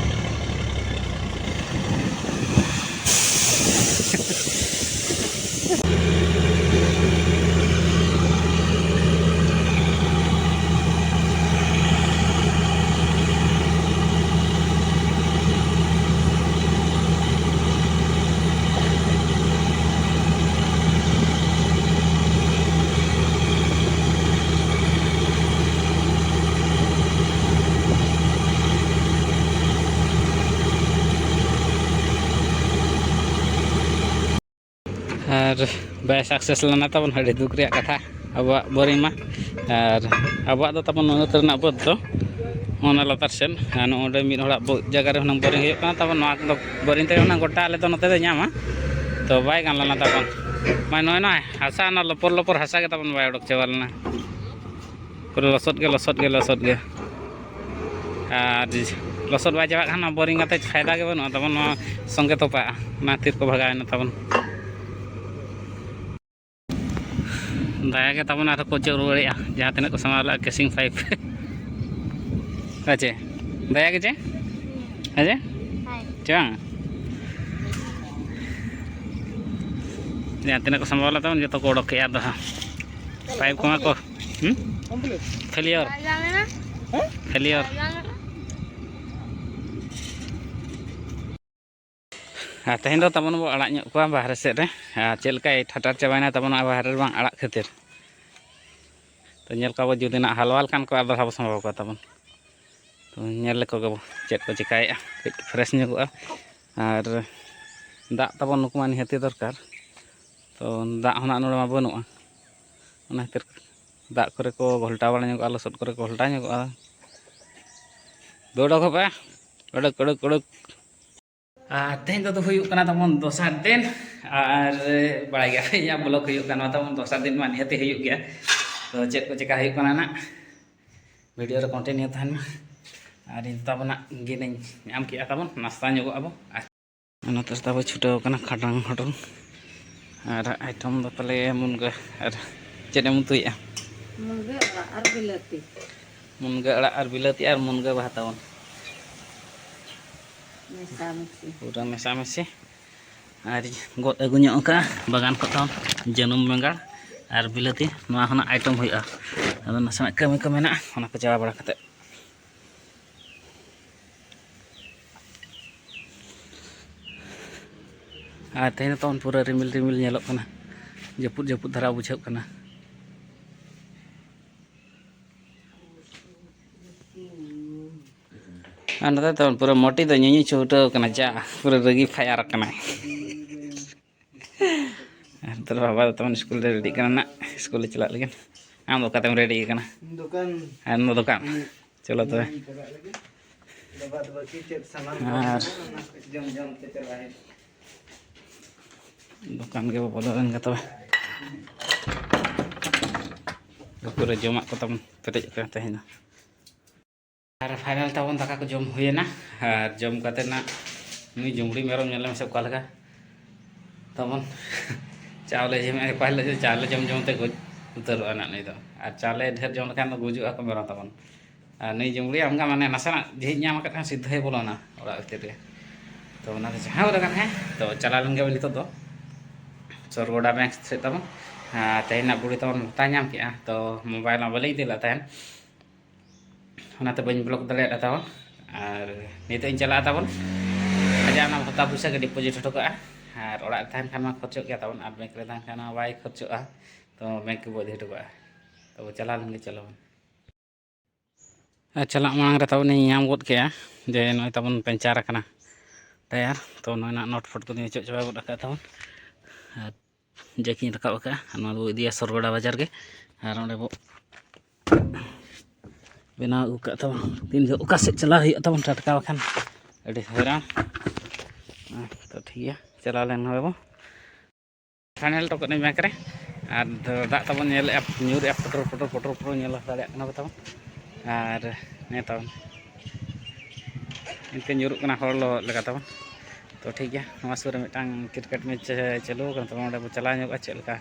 ᱟᱨ ᱵᱟᱭ ᱥᱟᱠᱥᱮᱥ ᱞᱮᱱᱟ ᱛᱟᱵᱚᱱ, ᱟᱹᱰᱤ ᱫᱩᱠ ᱨᱮᱭᱟᱜ ᱠᱟᱛᱷᱟ ᱟᱵᱚᱣᱟᱜ ᱵᱳᱨᱤᱝ ᱢᱟ᱾ ᱟᱨ ᱟᱵᱚᱣᱟᱜ ᱫᱚ ᱛᱟᱵᱚᱱ ᱩᱱᱟᱹᱛ ᱨᱮᱱᱟᱜ ᱵᱟᱹᱫᱽ ᱫᱚ ᱚᱱᱟ ᱞᱟᱛᱟᱨ ᱥᱮᱫ, ᱟᱨ ᱱᱚᱜᱼᱚ ᱱᱚᱰᱮ ᱢᱤᱫ ᱦᱚᱲᱟᱜ ᱵᱟᱹᱫᱽ ᱡᱟᱭᱜᱟ ᱨᱮ ᱦᱩᱱᱟᱹᱝ ᱵᱳᱨᱤᱝ ᱦᱩᱭᱩᱜ ᱠᱟᱱᱟ ᱛᱟᱵᱚᱱ᱾ ᱱᱚᱣᱟ ᱫᱚ ᱵᱳᱨᱤᱝ ᱛᱮᱜᱮ ᱦᱩᱱᱟᱹᱝ ᱜᱚᱴᱟ ᱟᱞᱮ ᱫᱚ ᱱᱚᱛᱮ ᱫᱚ ᱧᱟᱢᱟ, ᱛᱚ ᱵᱟᱭ ᱜᱟᱱ ᱞᱮᱱᱟ ᱛᱟᱵᱚᱱ᱾ ᱢᱟ ᱱᱚᱜᱼᱚᱭ ᱱᱚᱣᱟ ᱦᱟᱥᱟ, ᱚᱱᱟ ᱞᱚᱯᱚᱨ ᱞᱚᱯᱚᱨ ᱦᱟᱥᱟ ᱜᱮ ᱛᱟᱵᱚᱱ ᱵᱟᱭ ᱚᱰᱚᱠ ᱪᱟᱵᱟ ᱞᱮᱱᱟ᱾ ᱯᱩᱨᱟᱹ ᱞᱚᱥᱚᱫ ᱜᱮ, ᱞᱚᱥᱚᱫ ᱜᱮ, ᱞᱚᱥᱚᱫ ᱜᱮ᱾ ᱟᱨ ᱞᱚᱥᱚᱫ ᱵᱟᱭ ᱪᱟᱵᱟᱜ ᱠᱷᱟᱱ ᱱᱚᱣᱟ ᱵᱳᱨᱤᱝ ᱠᱟᱛᱮ ᱯᱷᱟᱭᱫᱟ ᱜᱮ ᱵᱟᱹᱱᱩᱜᱼᱟ ᱛᱟᱵᱚᱱ, ᱱᱚᱣᱟ ᱥᱚᱸᱜᱮ ᱛᱚᱯᱟᱜᱼᱟ, ᱚᱱᱟ ᱠᱷᱟᱹᱛᱤᱨ ᱠᱚ ᱵᱷᱟᱜᱟᱣᱮᱱᱟ ᱛᱟᱵᱚᱱ᱾ ᱫᱟᱭᱟ ᱜᱮ ᱛᱟᱵᱚᱱ ᱟᱨᱦᱚᱸ ᱠᱚ ᱚᱪᱚᱜ ᱨᱩᱣᱟᱹᱲᱮᱜᱼᱟ, ᱡᱟᱦᱟᱸ ᱛᱤᱱᱟᱹᱜ ᱠᱚ ᱥᱟᱢᱟᱣ ᱞᱮᱫᱼᱟ ᱠᱮᱥᱤᱝ ᱯᱟᱭᱤᱯ᱾ ᱦᱮᱸ ᱪᱮ? ᱫᱟᱭᱟ ᱜᱮ ᱪᱮ? ᱦᱮᱸ ᱪᱮ? ᱦᱳᱭ᱾ ᱪᱮ ᱵᱟᱝ? ᱡᱟᱦᱟᱸ ᱛᱤᱱᱟᱹᱜ ᱠᱚ ᱥᱟᱢᱵᱟᱣ ᱞᱮᱫ ᱛᱟᱵᱚᱱ, ᱡᱚᱛᱚ ᱠᱚ ᱚᱰᱚᱠ ᱠᱮᱜᱼᱟ ᱟᱫᱚ ᱦᱟᱸᱜ᱾ ᱯᱟᱭᱤᱯ ᱠᱚᱢᱟ ᱠᱚ, ᱦᱩᱸ? ᱯᱷᱮᱞᱤᱭᱚᱨ᱾ ᱯᱷᱮᱞᱤᱭᱚᱨ᱾ ᱟᱨ ᱛᱮᱦᱮᱧ ᱫᱚ ᱛᱟᱵᱚᱱ ᱵᱚ ᱟᱲᱟᱜ ᱧᱚᱜ ᱠᱚᱣᱟ ᱵᱟᱦᱨᱮ ᱥᱮᱫ ᱨᱮ᱾ ᱟᱨ ᱪᱮᱫ ᱞᱮᱠᱟᱭ ᱴᱷᱟᱴᱟᱨ ᱪᱟᱵᱟᱭᱮᱱᱟ ᱛᱟᱵᱚᱱ ᱱᱚᱣᱟ ᱵᱟᱦᱨᱮ ᱨᱮ ᱵᱟᱝ ᱟᱲᱟᱜ ᱠᱷᱟᱹᱛᱤᱨ᱾ ᱛᱚ ᱧᱮᱞ ᱠᱚᱣᱟ ᱵᱚ, ᱡᱩᱫᱤ ᱱᱟᱜ ᱦᱟᱞᱣᱟ ᱞᱮᱠᱷᱟᱱ ᱠᱚ ᱟᱨ ᱫᱚᱦᱲᱟ ᱵᱚ ᱥᱟᱢᱵᱟᱣ ᱠᱚᱣᱟ ᱛᱟᱵᱚᱱ᱾ ᱛᱚ ᱧᱮᱞ ᱞᱮᱠᱚ ᱜᱮᱵᱚ ᱪᱮᱫ ᱠᱚ ᱪᱮᱠᱟᱭᱮᱫᱼᱟ, ᱠᱟᱹᱡ ᱠᱚ ᱯᱷᱨᱮᱥ ᱧᱚᱜᱚᱜᱼᱟ᱾ ᱟᱨ ᱫᱟᱜ ᱛᱟᱵᱚᱱ ᱱᱩᱠᱩ ᱢᱟ ᱱᱤᱦᱟᱹᱛᱤ ᱫᱚᱨᱠᱟᱨ᱾ ᱛᱚ ᱫᱟᱜ ᱦᱚᱸ ᱱᱟᱜ ᱱᱚᱰᱮ ᱢᱟ ᱵᱟᱹᱱᱩᱜᱼᱟ, ᱚᱱᱟ ᱠᱷᱟᱹᱛᱤᱨ ᱫᱟᱜ ᱠᱚᱨᱮ ᱠᱚ ᱜᱷᱚᱞᱴᱟᱣ ᱵᱟᱲᱟ ᱧᱚᱜᱚᱜᱼᱟ, ᱞᱚᱥᱚᱫ ᱠᱚᱨᱮ ᱠᱚ ᱜᱷᱚᱞᱴᱟᱣ ᱧᱚᱜᱚᱜᱼᱟ᱾ ᱫᱩ ᱚᱰᱚᱠ ᱦᱚᱯᱮ, ᱩᱰᱩᱠ, ᱩᱰᱩᱠ, ᱩᱰᱩᱠ᱾ ᱟᱨ ᱛᱮᱦᱮᱧ ᱫᱚ ᱦᱩᱭᱩᱜ ᱠᱟᱱᱟ ᱛᱟᱵᱚᱱ ᱫᱚᱥᱟᱨ ᱫᱤᱱ᱾ ᱟᱨ ᱵᱟᱲᱟᱭ ᱜᱮᱭᱟ ᱯᱮ, ᱤᱧᱟᱹᱜ ᱵᱞᱚᱜ ᱦᱩᱭᱩᱜ ᱠᱟᱱᱟ ᱛᱟᱵᱚᱱ ᱫᱚᱥᱟᱨ ᱫᱤᱱ ᱢᱟ ᱱᱤᱦᱟᱹᱛᱤ ᱦᱩᱭᱩᱜ ᱜᱮᱭᱟ᱾ ᱛᱚ ᱪᱮᱫ ᱠᱚ ᱪᱮᱠᱟ ᱦᱩᱭᱩᱜ ᱠᱟᱱᱟ ᱱᱟᱜ, ᱵᱷᱤᱰᱤᱭᱳ ᱨᱮ ᱠᱚᱱᱴᱤᱱᱤᱭᱩ ᱛᱟᱦᱮᱱ ᱢᱟ᱾ ᱟᱨ ᱤᱧ ᱛᱟᱵᱚᱱᱟᱜ ᱜᱮᱞᱤᱧ ᱧᱟᱢ ᱠᱮᱜᱼᱟ ᱛᱟᱵᱚᱱ, ᱱᱟᱥᱛᱟ ᱧᱚᱜᱚᱜ ᱟᱵᱚ᱾ ᱟᱨ ᱱᱚᱛᱮ ᱨᱮ ᱛᱟᱵᱚ ᱪᱷᱩᱴᱟᱹᱣ ᱠᱟᱱᱟ ᱠᱷᱟᱰᱟᱝ ᱦᱚᱰᱚᱝ᱾ ᱟᱨ ᱟᱭᱴᱮᱢ ᱫᱚ ᱯᱟᱞᱮ ᱢᱩᱱᱜᱟᱹ᱾ ᱟᱨ ᱪᱮᱫ ᱮᱢ ᱩᱛᱩᱭᱮᱫᱼᱟ? ᱢᱩᱱᱜᱟᱹ ᱟᱲᱟᱜ ᱟᱨ ᱵᱤᱞᱟᱹᱛᱤ᱾ ᱢᱩᱱᱜᱟᱹ ᱟᱲᱟᱜ ᱟᱨ ᱵᱤᱞᱟᱹᱛᱤ ᱟᱨ ᱢᱩᱱᱜᱟᱹ ᱵᱟᱦᱟ ᱛᱟᱵᱚᱱ᱾ ᱢᱮᱥᱟᱢᱤᱥᱤ᱾ ᱯᱩᱨᱟᱹ ᱢᱮᱥᱟᱢᱤᱥᱤ᱾ ᱟᱨ ᱜᱚᱫ ᱟᱹᱜᱩ ᱧᱚᱜ ᱟᱠᱟᱫᱼᱟ ᱵᱟᱜᱟᱱ ᱠᱷᱚᱱ ᱛᱟᱵᱚᱱ ᱡᱟᱹᱱᱩᱢ ᱵᱮᱸᱜᱟᱲ ᱟᱨ ᱵᱤᱞᱟᱹᱛᱤ, ᱱᱚᱣᱟ ᱦᱚᱸ ᱱᱟᱜ ᱟᱭᱴᱮᱢ ᱦᱩᱭᱩᱜᱼᱟ᱾ ᱟᱫᱚ ᱱᱟᱥᱮᱱᱟᱜ ᱠᱟᱹᱢᱤ ᱠᱚ ᱢᱮᱱᱟᱜᱼᱟ, ᱚᱱᱟ ᱠᱚ ᱪᱟᱵᱟ ᱵᱟᱲᱟ ᱠᱟᱛᱮᱫ᱾ ᱟᱨ ᱛᱮᱦᱮᱧ ᱫᱚ ᱛᱟᱵᱚᱱ ᱯᱩᱨᱟᱹ ᱨᱤᱢᱤᱞ ᱨᱤᱢᱤᱞ ᱧᱮᱞᱚᱜ ᱠᱟᱱᱟ, ᱡᱟᱹᱯᱩᱫ ᱡᱟᱹᱯᱩᱫ ᱫᱷᱟᱨᱟ ᱵᱩᱡᱷᱟᱹᱜ ᱠᱟᱱᱟ᱾ ᱟᱨ ᱱᱚᱛᱮ ᱫᱚ ᱯᱩᱨᱟᱹ ᱢᱚᱴᱤ ᱫᱚ ᱧᱩᱧᱩ ᱪᱷᱩᱴᱟᱹᱣ ᱠᱟᱱᱟ, ᱡᱟ ᱯᱩᱨᱟᱹ ᱨᱟᱹᱜᱤ ᱯᱷᱟᱭᱟᱨ ᱠᱟᱱᱟᱭ᱾ ᱛᱟᱦᱞᱮ ᱵᱟᱵᱟ ᱫᱚ ᱛᱟᱵᱚᱱ ᱥᱠᱩᱞ ᱨᱮ ᱨᱮᱰᱤᱜ ᱠᱟᱱᱟ ᱱᱟᱜ, ᱥᱠᱩᱞ ᱞᱮ ᱪᱟᱞᱟᱜ ᱞᱟᱹᱜᱤᱫ᱾ ᱟᱢ ᱫᱚ ᱚᱠᱟᱛᱮᱢ ᱨᱮᱰᱤ ᱠᱟᱱᱟ? ᱫᱚᱠᱟᱱ᱾ ᱟᱢ ᱫᱚ ᱫᱚᱠᱟᱱ? ᱦᱩᱸ᱾ ᱪᱚᱞᱚ ᱛᱚᱵᱮ᱾ ᱤᱧ ᱪᱟᱞᱟᱜ ᱞᱟᱹᱜᱤᱫ᱾ ᱵᱟᱵᱟ ᱫᱚ ᱵᱟᱹᱠᱤ ᱪᱮᱫ ᱥᱟᱱᱟᱢ ᱟᱨ ᱠᱚ ᱢᱮᱱᱟᱜᱼᱟ, ᱚᱱᱟ ᱠᱚ ᱡᱚᱢ ᱡᱚᱢ ᱛᱮ ᱪᱟᱞᱟᱜ ᱦᱩᱭᱩᱜᱼᱟ᱾ ᱫᱚᱠᱟᱱ ᱜᱮ ᱵᱚᱞᱚ ᱞᱮᱱ ᱜᱮ ᱛᱚᱵᱮ᱾ ᱯᱩᱨᱟᱹ ᱡᱚᱢᱟᱜ ᱠᱚ ᱛᱟᱵᱚᱱ ᱯᱮᱨᱮᱡ ᱟᱠᱟᱱᱟ ᱛᱮᱦᱮᱧ ᱫᱚ᱾ ᱟᱨ ᱯᱷᱟᱭᱱᱟᱞ ᱛᱟᱵᱚᱱ ᱫᱟᱠᱟ ᱠᱚ ᱡᱚᱢ ᱦᱩᱭᱮᱱᱟ᱾ ᱟᱨ ᱡᱚᱢ ᱠᱟᱛᱮ ᱱᱟᱜ ᱱᱩᱭ ᱡᱩᱢᱲᱤ ᱢᱮᱨᱚᱢ ᱧᱮᱞ ᱢᱮᱥᱮ ᱚᱠᱟ ᱞᱮᱠᱟ ᱛᱟᱵᱚᱱ᱾ ᱪᱟᱣᱞᱮ ᱡᱚᱢ, ᱯᱟᱹᱦᱤᱞ ᱫᱚ ᱪᱟᱣᱞᱮ ᱡᱚᱢ ᱡᱚᱢ ᱛᱮ ᱜᱚᱡ ᱩᱛᱟᱹᱨᱚᱜᱼᱟ ᱱᱟᱜ ᱱᱩᱭ ᱫᱚ᱾ ᱟᱨ ᱪᱟᱣᱞᱮ ᱰᱷᱮᱨ ᱡᱚᱢ ᱞᱮᱠᱷᱟᱱ ᱫᱚ ᱜᱩᱡᱩᱜ ᱟᱠᱚ ᱢᱮᱨᱚᱢ ᱛᱟᱵᱚᱱ᱾ ᱟᱨ ᱱᱩᱭ ᱡᱩᱢᱲᱤ ᱟᱢᱜᱟ ᱢᱟᱱᱮ ᱱᱟᱥᱮᱱᱟᱜ ᱡᱷᱤᱡ ᱧᱟᱢ ᱟᱠᱟᱫ ᱠᱷᱟᱱ ᱥᱤᱫᱷᱟᱹᱭ ᱵᱚᱞᱚᱱᱟ ᱚᱲᱟᱜ ᱵᱷᱤᱛᱤᱨ ᱨᱮ᱾ ᱛᱚ ᱚᱱᱟᱛᱮ ᱡᱟᱦᱟᱸ ᱵᱚᱞᱮ ᱠᱟᱱ ᱦᱮᱸ, ᱛᱚ ᱪᱟᱞᱟᱣ ᱞᱮᱱ ᱜᱮ ᱱᱤᱛᱚᱜ ᱫᱚ ᱥᱚᱨᱜᱚᱰᱟ ᱵᱮᱝᱠ ᱥᱮᱫ ᱛᱟᱵᱚᱱ᱾ ᱟᱨ ᱛᱮᱦᱮᱧ ᱱᱟᱜ ᱵᱩᱲᱤ ᱛᱟᱵᱚᱱ ᱢᱮᱛᱟ ᱧᱟᱢ ᱠᱮᱜᱼᱟ, ᱛᱚ ᱢᱳᱵᱟᱭᱤᱞ ᱢᱟ ᱵᱟᱹᱞᱤᱧ ᱤᱫᱤ ᱞᱮᱫ ᱛᱟᱦᱮᱸᱫ, ᱚᱱᱟᱛᱮ ᱵᱟᱹᱧ ᱵᱞᱚᱠ ᱫᱟᱲᱮᱭᱟᱫᱟ ᱛᱟᱵᱚᱱ᱾ ᱟᱨ ᱱᱤᱛᱚᱜ ᱤᱧ ᱪᱟᱞᱟᱜᱼᱟ ᱛᱟᱵᱚᱱ, ᱟᱡᱟᱜ ᱚᱱᱟ ᱵᱷᱟᱛᱟ ᱯᱚᱭᱥᱟ ᱜᱮ ᱰᱤᱯᱚᱡᱤᱴ ᱦᱚᱴᱚ ᱠᱟᱜᱼᱟ᱾ ᱟᱨ ᱚᱲᱟᱜ ᱨᱮ ᱛᱟᱦᱮᱱ ᱠᱷᱟᱱ ᱢᱟ ᱠᱷᱚᱨᱪᱚᱜ ᱜᱮᱭᱟ ᱛᱟᱵᱚᱱ, ᱟᱨ ᱵᱮᱝᱠ ᱨᱮ ᱛᱟᱦᱮᱱ ᱠᱷᱟᱱ ᱢᱟ ᱵᱟᱭ ᱠᱷᱚᱨᱪᱚᱜᱼᱟ, ᱛᱚ ᱵᱮᱝᱠ ᱜᱮᱵᱚ ᱤᱫᱤ ᱦᱚᱴᱚ ᱠᱟᱜᱼᱟ᱾ ᱛᱚᱵᱚ ᱪᱟᱞᱟᱣ ᱞᱮᱱ ᱜᱮ, ᱪᱚᱞᱚ ᱵᱚᱱ᱾ ᱟᱨ ᱪᱟᱞᱟᱜ ᱢᱟᱲᱟᱝ ᱨᱮ ᱛᱟᱵᱚᱱ ᱤᱧ ᱧᱟᱢ ᱜᱚᱫ ᱠᱮᱜᱼᱟ ᱡᱮ ᱱᱚᱜᱼᱚᱭ ᱛᱟᱵᱚᱱ ᱯᱮᱱᱪᱟᱨ ᱟᱠᱟᱱᱟ ᱴᱟᱭᱟᱨ᱾ ᱛᱚ ᱱᱚᱜᱼᱚᱭ ᱱᱟᱜ ᱱᱚᱴ ᱯᱷᱚᱴ ᱠᱚᱫᱚᱧ ᱚᱪᱚᱜ ᱪᱟᱵᱟ ᱜᱚᱫ ᱟᱠᱟᱫ ᱛᱟᱵᱚᱱ᱾ ᱟᱨ ᱡᱟᱹᱠᱤᱧ ᱨᱟᱠᱟᱵ ᱟᱠᱟᱫᱼᱟ, ᱟᱨ ᱱᱚᱣᱟ ᱫᱚᱵᱚ ᱤᱫᱤᱭᱟ ᱥᱚᱨᱜᱚᱰᱟ ᱵᱟᱡᱟᱨ ᱜᱮ᱾ ᱟᱨ ᱚᱸᱰᱮ ᱵᱚ ᱵᱮᱱᱟᱣ ᱟᱹᱜᱩ ᱠᱟᱜ ᱛᱟᱵᱚᱱ᱾ ᱛᱤᱱ ᱡᱚᱦᱚᱜ ᱚᱠᱟ ᱥᱮᱫ ᱪᱟᱞᱟᱣ ᱦᱩᱭᱩᱜᱼᱟ ᱛᱟᱵᱚᱱ ᱴᱟᱴᱠᱟ ᱵᱟᱠᱷᱟᱱ ᱟᱹᱰᱤ ᱦᱚᱭᱨᱟᱱ᱾ ᱦᱮᱸ, ᱛᱚ ᱴᱷᱤᱠ ᱜᱮᱭᱟ, ᱪᱟᱞᱟᱣ ᱞᱮᱱ ᱜᱮᱵᱚ᱾ ᱯᱷᱟᱭᱱᱮᱞ ᱦᱚᱴᱚ ᱠᱟᱹᱫᱟᱹᱧ ᱵᱮᱝᱠ ᱨᱮ᱾ ᱟᱨ ᱫᱟᱜ ᱛᱟᱵᱚᱱ ᱧᱮᱞᱮᱫᱼᱟ, ᱧᱩᱨᱮᱜᱼᱟ ᱯᱩᱴᱩᱨ ᱯᱩᱴᱩᱨ ᱯᱩᱴᱩᱨ ᱯᱩᱴᱩᱨ, ᱧᱮᱞ ᱫᱟᱲᱮᱭᱟᱜ ᱠᱟᱱᱟ ᱯᱮ ᱛᱟᱵᱚᱱ᱾ ᱟᱨ ᱱᱤᱭᱟᱹ ᱛᱟᱵᱚᱱ ᱤᱱᱠᱟᱹ ᱧᱩᱨᱩᱜ ᱠᱟᱱᱟ ᱦᱚᱲ ᱞᱚᱦᱚᱫ ᱞᱮᱠᱟ ᱛᱟᱵᱚᱱ᱾ ᱛᱚ ᱴᱷᱤᱠ ᱜᱮᱭᱟ, ᱱᱚᱣᱟ ᱥᱩᱨ ᱨᱮ ᱢᱤᱫᱴᱟᱝ ᱠᱨᱤᱠᱮᱴ ᱢᱮᱪ ᱪᱟᱹᱞᱩ ᱟᱠᱟᱱᱟ, ᱛᱚᱵᱮ ᱚᱸᱰᱮ ᱵᱚ ᱪᱟᱞᱟᱣ ᱧᱚᱜᱚᱜᱼᱟ ᱪᱮᱫ ᱞᱮᱠᱟ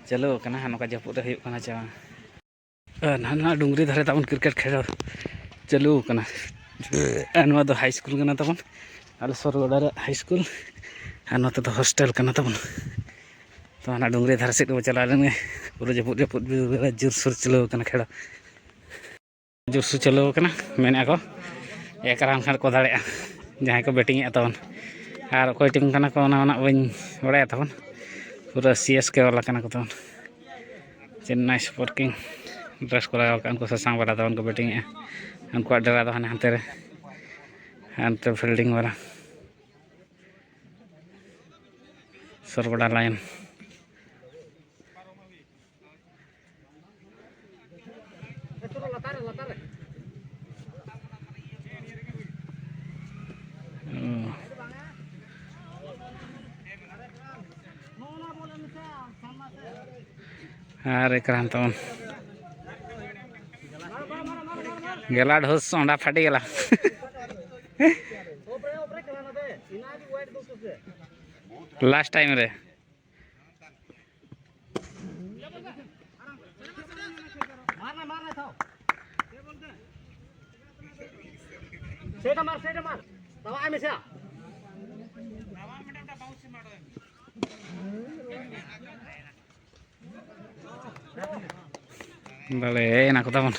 ᱪᱟᱹᱞᱩ ᱟᱠᱟᱱᱟ, ᱟᱨ ᱱᱚᱝᱠᱟ ᱡᱟᱹᱯᱩᱫ ᱨᱮ ᱦᱩᱭᱩᱜ ᱠᱟᱱᱟ ᱪᱮ ᱵᱟᱝ᱾ ᱟᱨ ᱱᱟᱦᱟᱜ ᱰᱩᱝᱨᱤ ᱫᱷᱟᱨᱮ ᱛᱟᱵᱚᱱ ᱠᱨᱤᱠᱮᱴ ᱠᱷᱮᱞ ᱪᱟᱹᱞᱩ ᱟᱠᱟᱱᱟ᱾ ᱟᱨ ᱱᱚᱣᱟ ᱫᱚ ᱦᱟᱭ ᱥᱠᱩᱞ ᱠᱟᱱᱟ ᱛᱟᱵᱚᱱ, ᱟᱞᱮ ᱥᱚᱨᱜᱚᱰᱟ ᱨᱮᱭᱟᱜ ᱦᱟᱭ ᱥᱠᱩᱞ᱾ ᱟᱨ ᱱᱚᱛᱮ ᱫᱚ ᱦᱳᱥᱴᱮᱞ ᱠᱟᱱᱟ ᱛᱟᱵᱚᱱ᱾ ᱛᱚ ᱦᱟᱱᱟ ᱰᱩᱝᱨᱤ ᱫᱷᱟᱨᱮ ᱥᱮᱫ ᱜᱮᱵᱚ ᱪᱟᱞᱟᱣ ᱞᱮᱱ ᱜᱮ᱾ ᱯᱩᱨᱟᱹ ᱡᱟᱹᱯᱩᱫ ᱡᱟᱹᱯᱩᱫ ᱡᱳᱨᱥᱳᱨ ᱪᱟᱹᱞᱩ ᱟᱠᱟᱱᱟ ᱠᱷᱮᱞ᱾ ᱡᱳᱨᱥᱳᱨ ᱪᱟᱹᱞᱩ ᱟᱠᱟᱱᱟ, ᱢᱮᱱᱮᱫᱼᱟ ᱠᱚ ᱮᱠ ᱨᱟᱱ ᱠᱷᱟᱱ ᱠᱚ ᱫᱟᱲᱮᱭᱟᱜᱼᱟ ᱡᱟᱦᱟᱸᱭ ᱠᱚ ᱵᱮᱴᱤᱝ ᱮᱫᱼᱟ ᱛᱟᱵᱚᱱ᱾ ᱟᱨ ᱚᱠᱚᱭ ᱴᱤᱢ ᱠᱟᱱᱟ ᱠᱚ ᱚᱱᱟ ᱱᱟᱜ ᱵᱟᱹᱧ ᱵᱟᱲᱟᱭᱟ ᱛᱟᱵᱚᱱ᱾ ᱯᱩᱨᱟᱹ ᱥᱤ ᱮᱥ ᱠᱮ ᱵᱟᱞᱟ ᱠᱟᱱᱟ ᱠᱚ ᱛᱟᱵᱚᱱ᱾ ᱪᱮᱱᱱᱟᱭ ᱥᱩᱯᱟᱨ ᱠᱤᱝ ᱰᱨᱮᱥ ᱠᱚ ᱞᱟᱜᱟᱣ ᱠᱟᱜᱼᱟ, ᱩᱱᱠᱩ ᱥᱟᱥᱟᱝ ᱵᱟᱞᱟ ᱛᱟᱵᱚᱱ ᱠᱚ ᱵᱮᱴᱤᱝ ᱮᱫᱼᱟ᱾ ᱩᱱᱠᱩᱣᱟᱜ ᱰᱮᱨᱟ ᱫᱚ ᱦᱟᱱᱮ ᱦᱟᱱᱛᱮ ᱨᱮ, ᱦᱟᱱᱛᱮ ᱯᱷᱤᱞᱰᱤᱝ ᱵᱟᱞᱟ᱾ ᱥᱚᱨᱜᱚᱰᱟ ᱞᱟᱭᱤᱱ᱾ ᱟᱨ ᱮᱠᱨᱟᱱ ᱛᱟᱵᱚᱱ ᱜᱮᱞᱟ ᱰᱷᱩᱥ ᱚᱸᱰᱟ ᱯᱷᱟᱴᱤ ᱜᱮᱞᱟ᱾ ᱞᱟᱥᱴ ᱴᱟᱭᱤᱢ ᱨᱮ᱾ ᱵᱟᱞᱮ ᱮᱱᱟ ᱠᱚ ᱛᱟᱵᱚᱱ᱾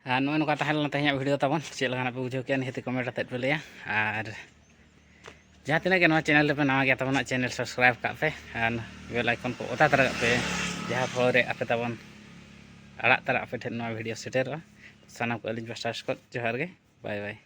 ᱟᱨ ᱱᱚᱜᱼᱚᱭ ᱱᱚᱝᱠᱟ ᱛᱟᱦᱮᱸ ᱞᱮᱱᱟ ᱛᱮᱦᱮᱧᱟᱜ ᱵᱷᱤᱰᱤᱭᱳ ᱛᱟᱵᱚᱱ᱾ ᱪᱮᱫ ᱞᱮᱠᱟᱱᱟᱜ ᱯᱮ ᱵᱩᱡᱷᱟᱹᱣ ᱠᱮᱫᱼᱟ, ᱱᱤᱦᱟᱹᱛ ᱠᱚᱢᱮᱱᱴ ᱠᱟᱛᱮᱫ ᱯᱮ ᱞᱟᱹᱭᱟ᱾ ᱟᱨ ᱡᱟᱦᱟᱸ ᱛᱤᱱᱟᱹᱜ ᱜᱮ ᱱᱚᱣᱟ ᱪᱮᱱᱮᱞ ᱨᱮᱯᱮ ᱱᱟᱣᱟ ᱜᱮᱭᱟ ᱛᱟᱵᱚᱱᱟ, ᱪᱮᱱᱮᱞ ᱥᱟᱵᱥᱠᱨᱟᱭᱤᱵᱽ ᱠᱟᱜ ᱯᱮ ᱟᱨ ᱵᱮᱞ ᱟᱭᱠᱚᱱ ᱠᱚ ᱚᱛᱟ ᱛᱟᱨᱟ ᱠᱟᱜ ᱯᱮ, ᱡᱟᱦᱟᱸ ᱯᱷᱚᱞᱚ ᱨᱮ ᱟᱯᱮ ᱛᱟᱵᱚᱱ ᱟᱲᱟᱜ ᱛᱟᱨᱟ ᱟᱯᱮ ᱴᱷᱮᱱ ᱱᱚᱣᱟ ᱵᱷᱤᱰᱤᱭᱳ ᱥᱮᱴᱮᱨᱚᱜᱼᱟ᱾ ᱥᱟᱱᱟᱢ ᱠᱚ ᱟᱹᱞᱤᱧ ᱯᱟᱥᱴᱟ ᱥᱮᱫ ᱠᱷᱚᱱ ᱡᱚᱦᱟᱨ ᱜᱮ, ᱵᱟᱭ ᱵᱟᱭ᱾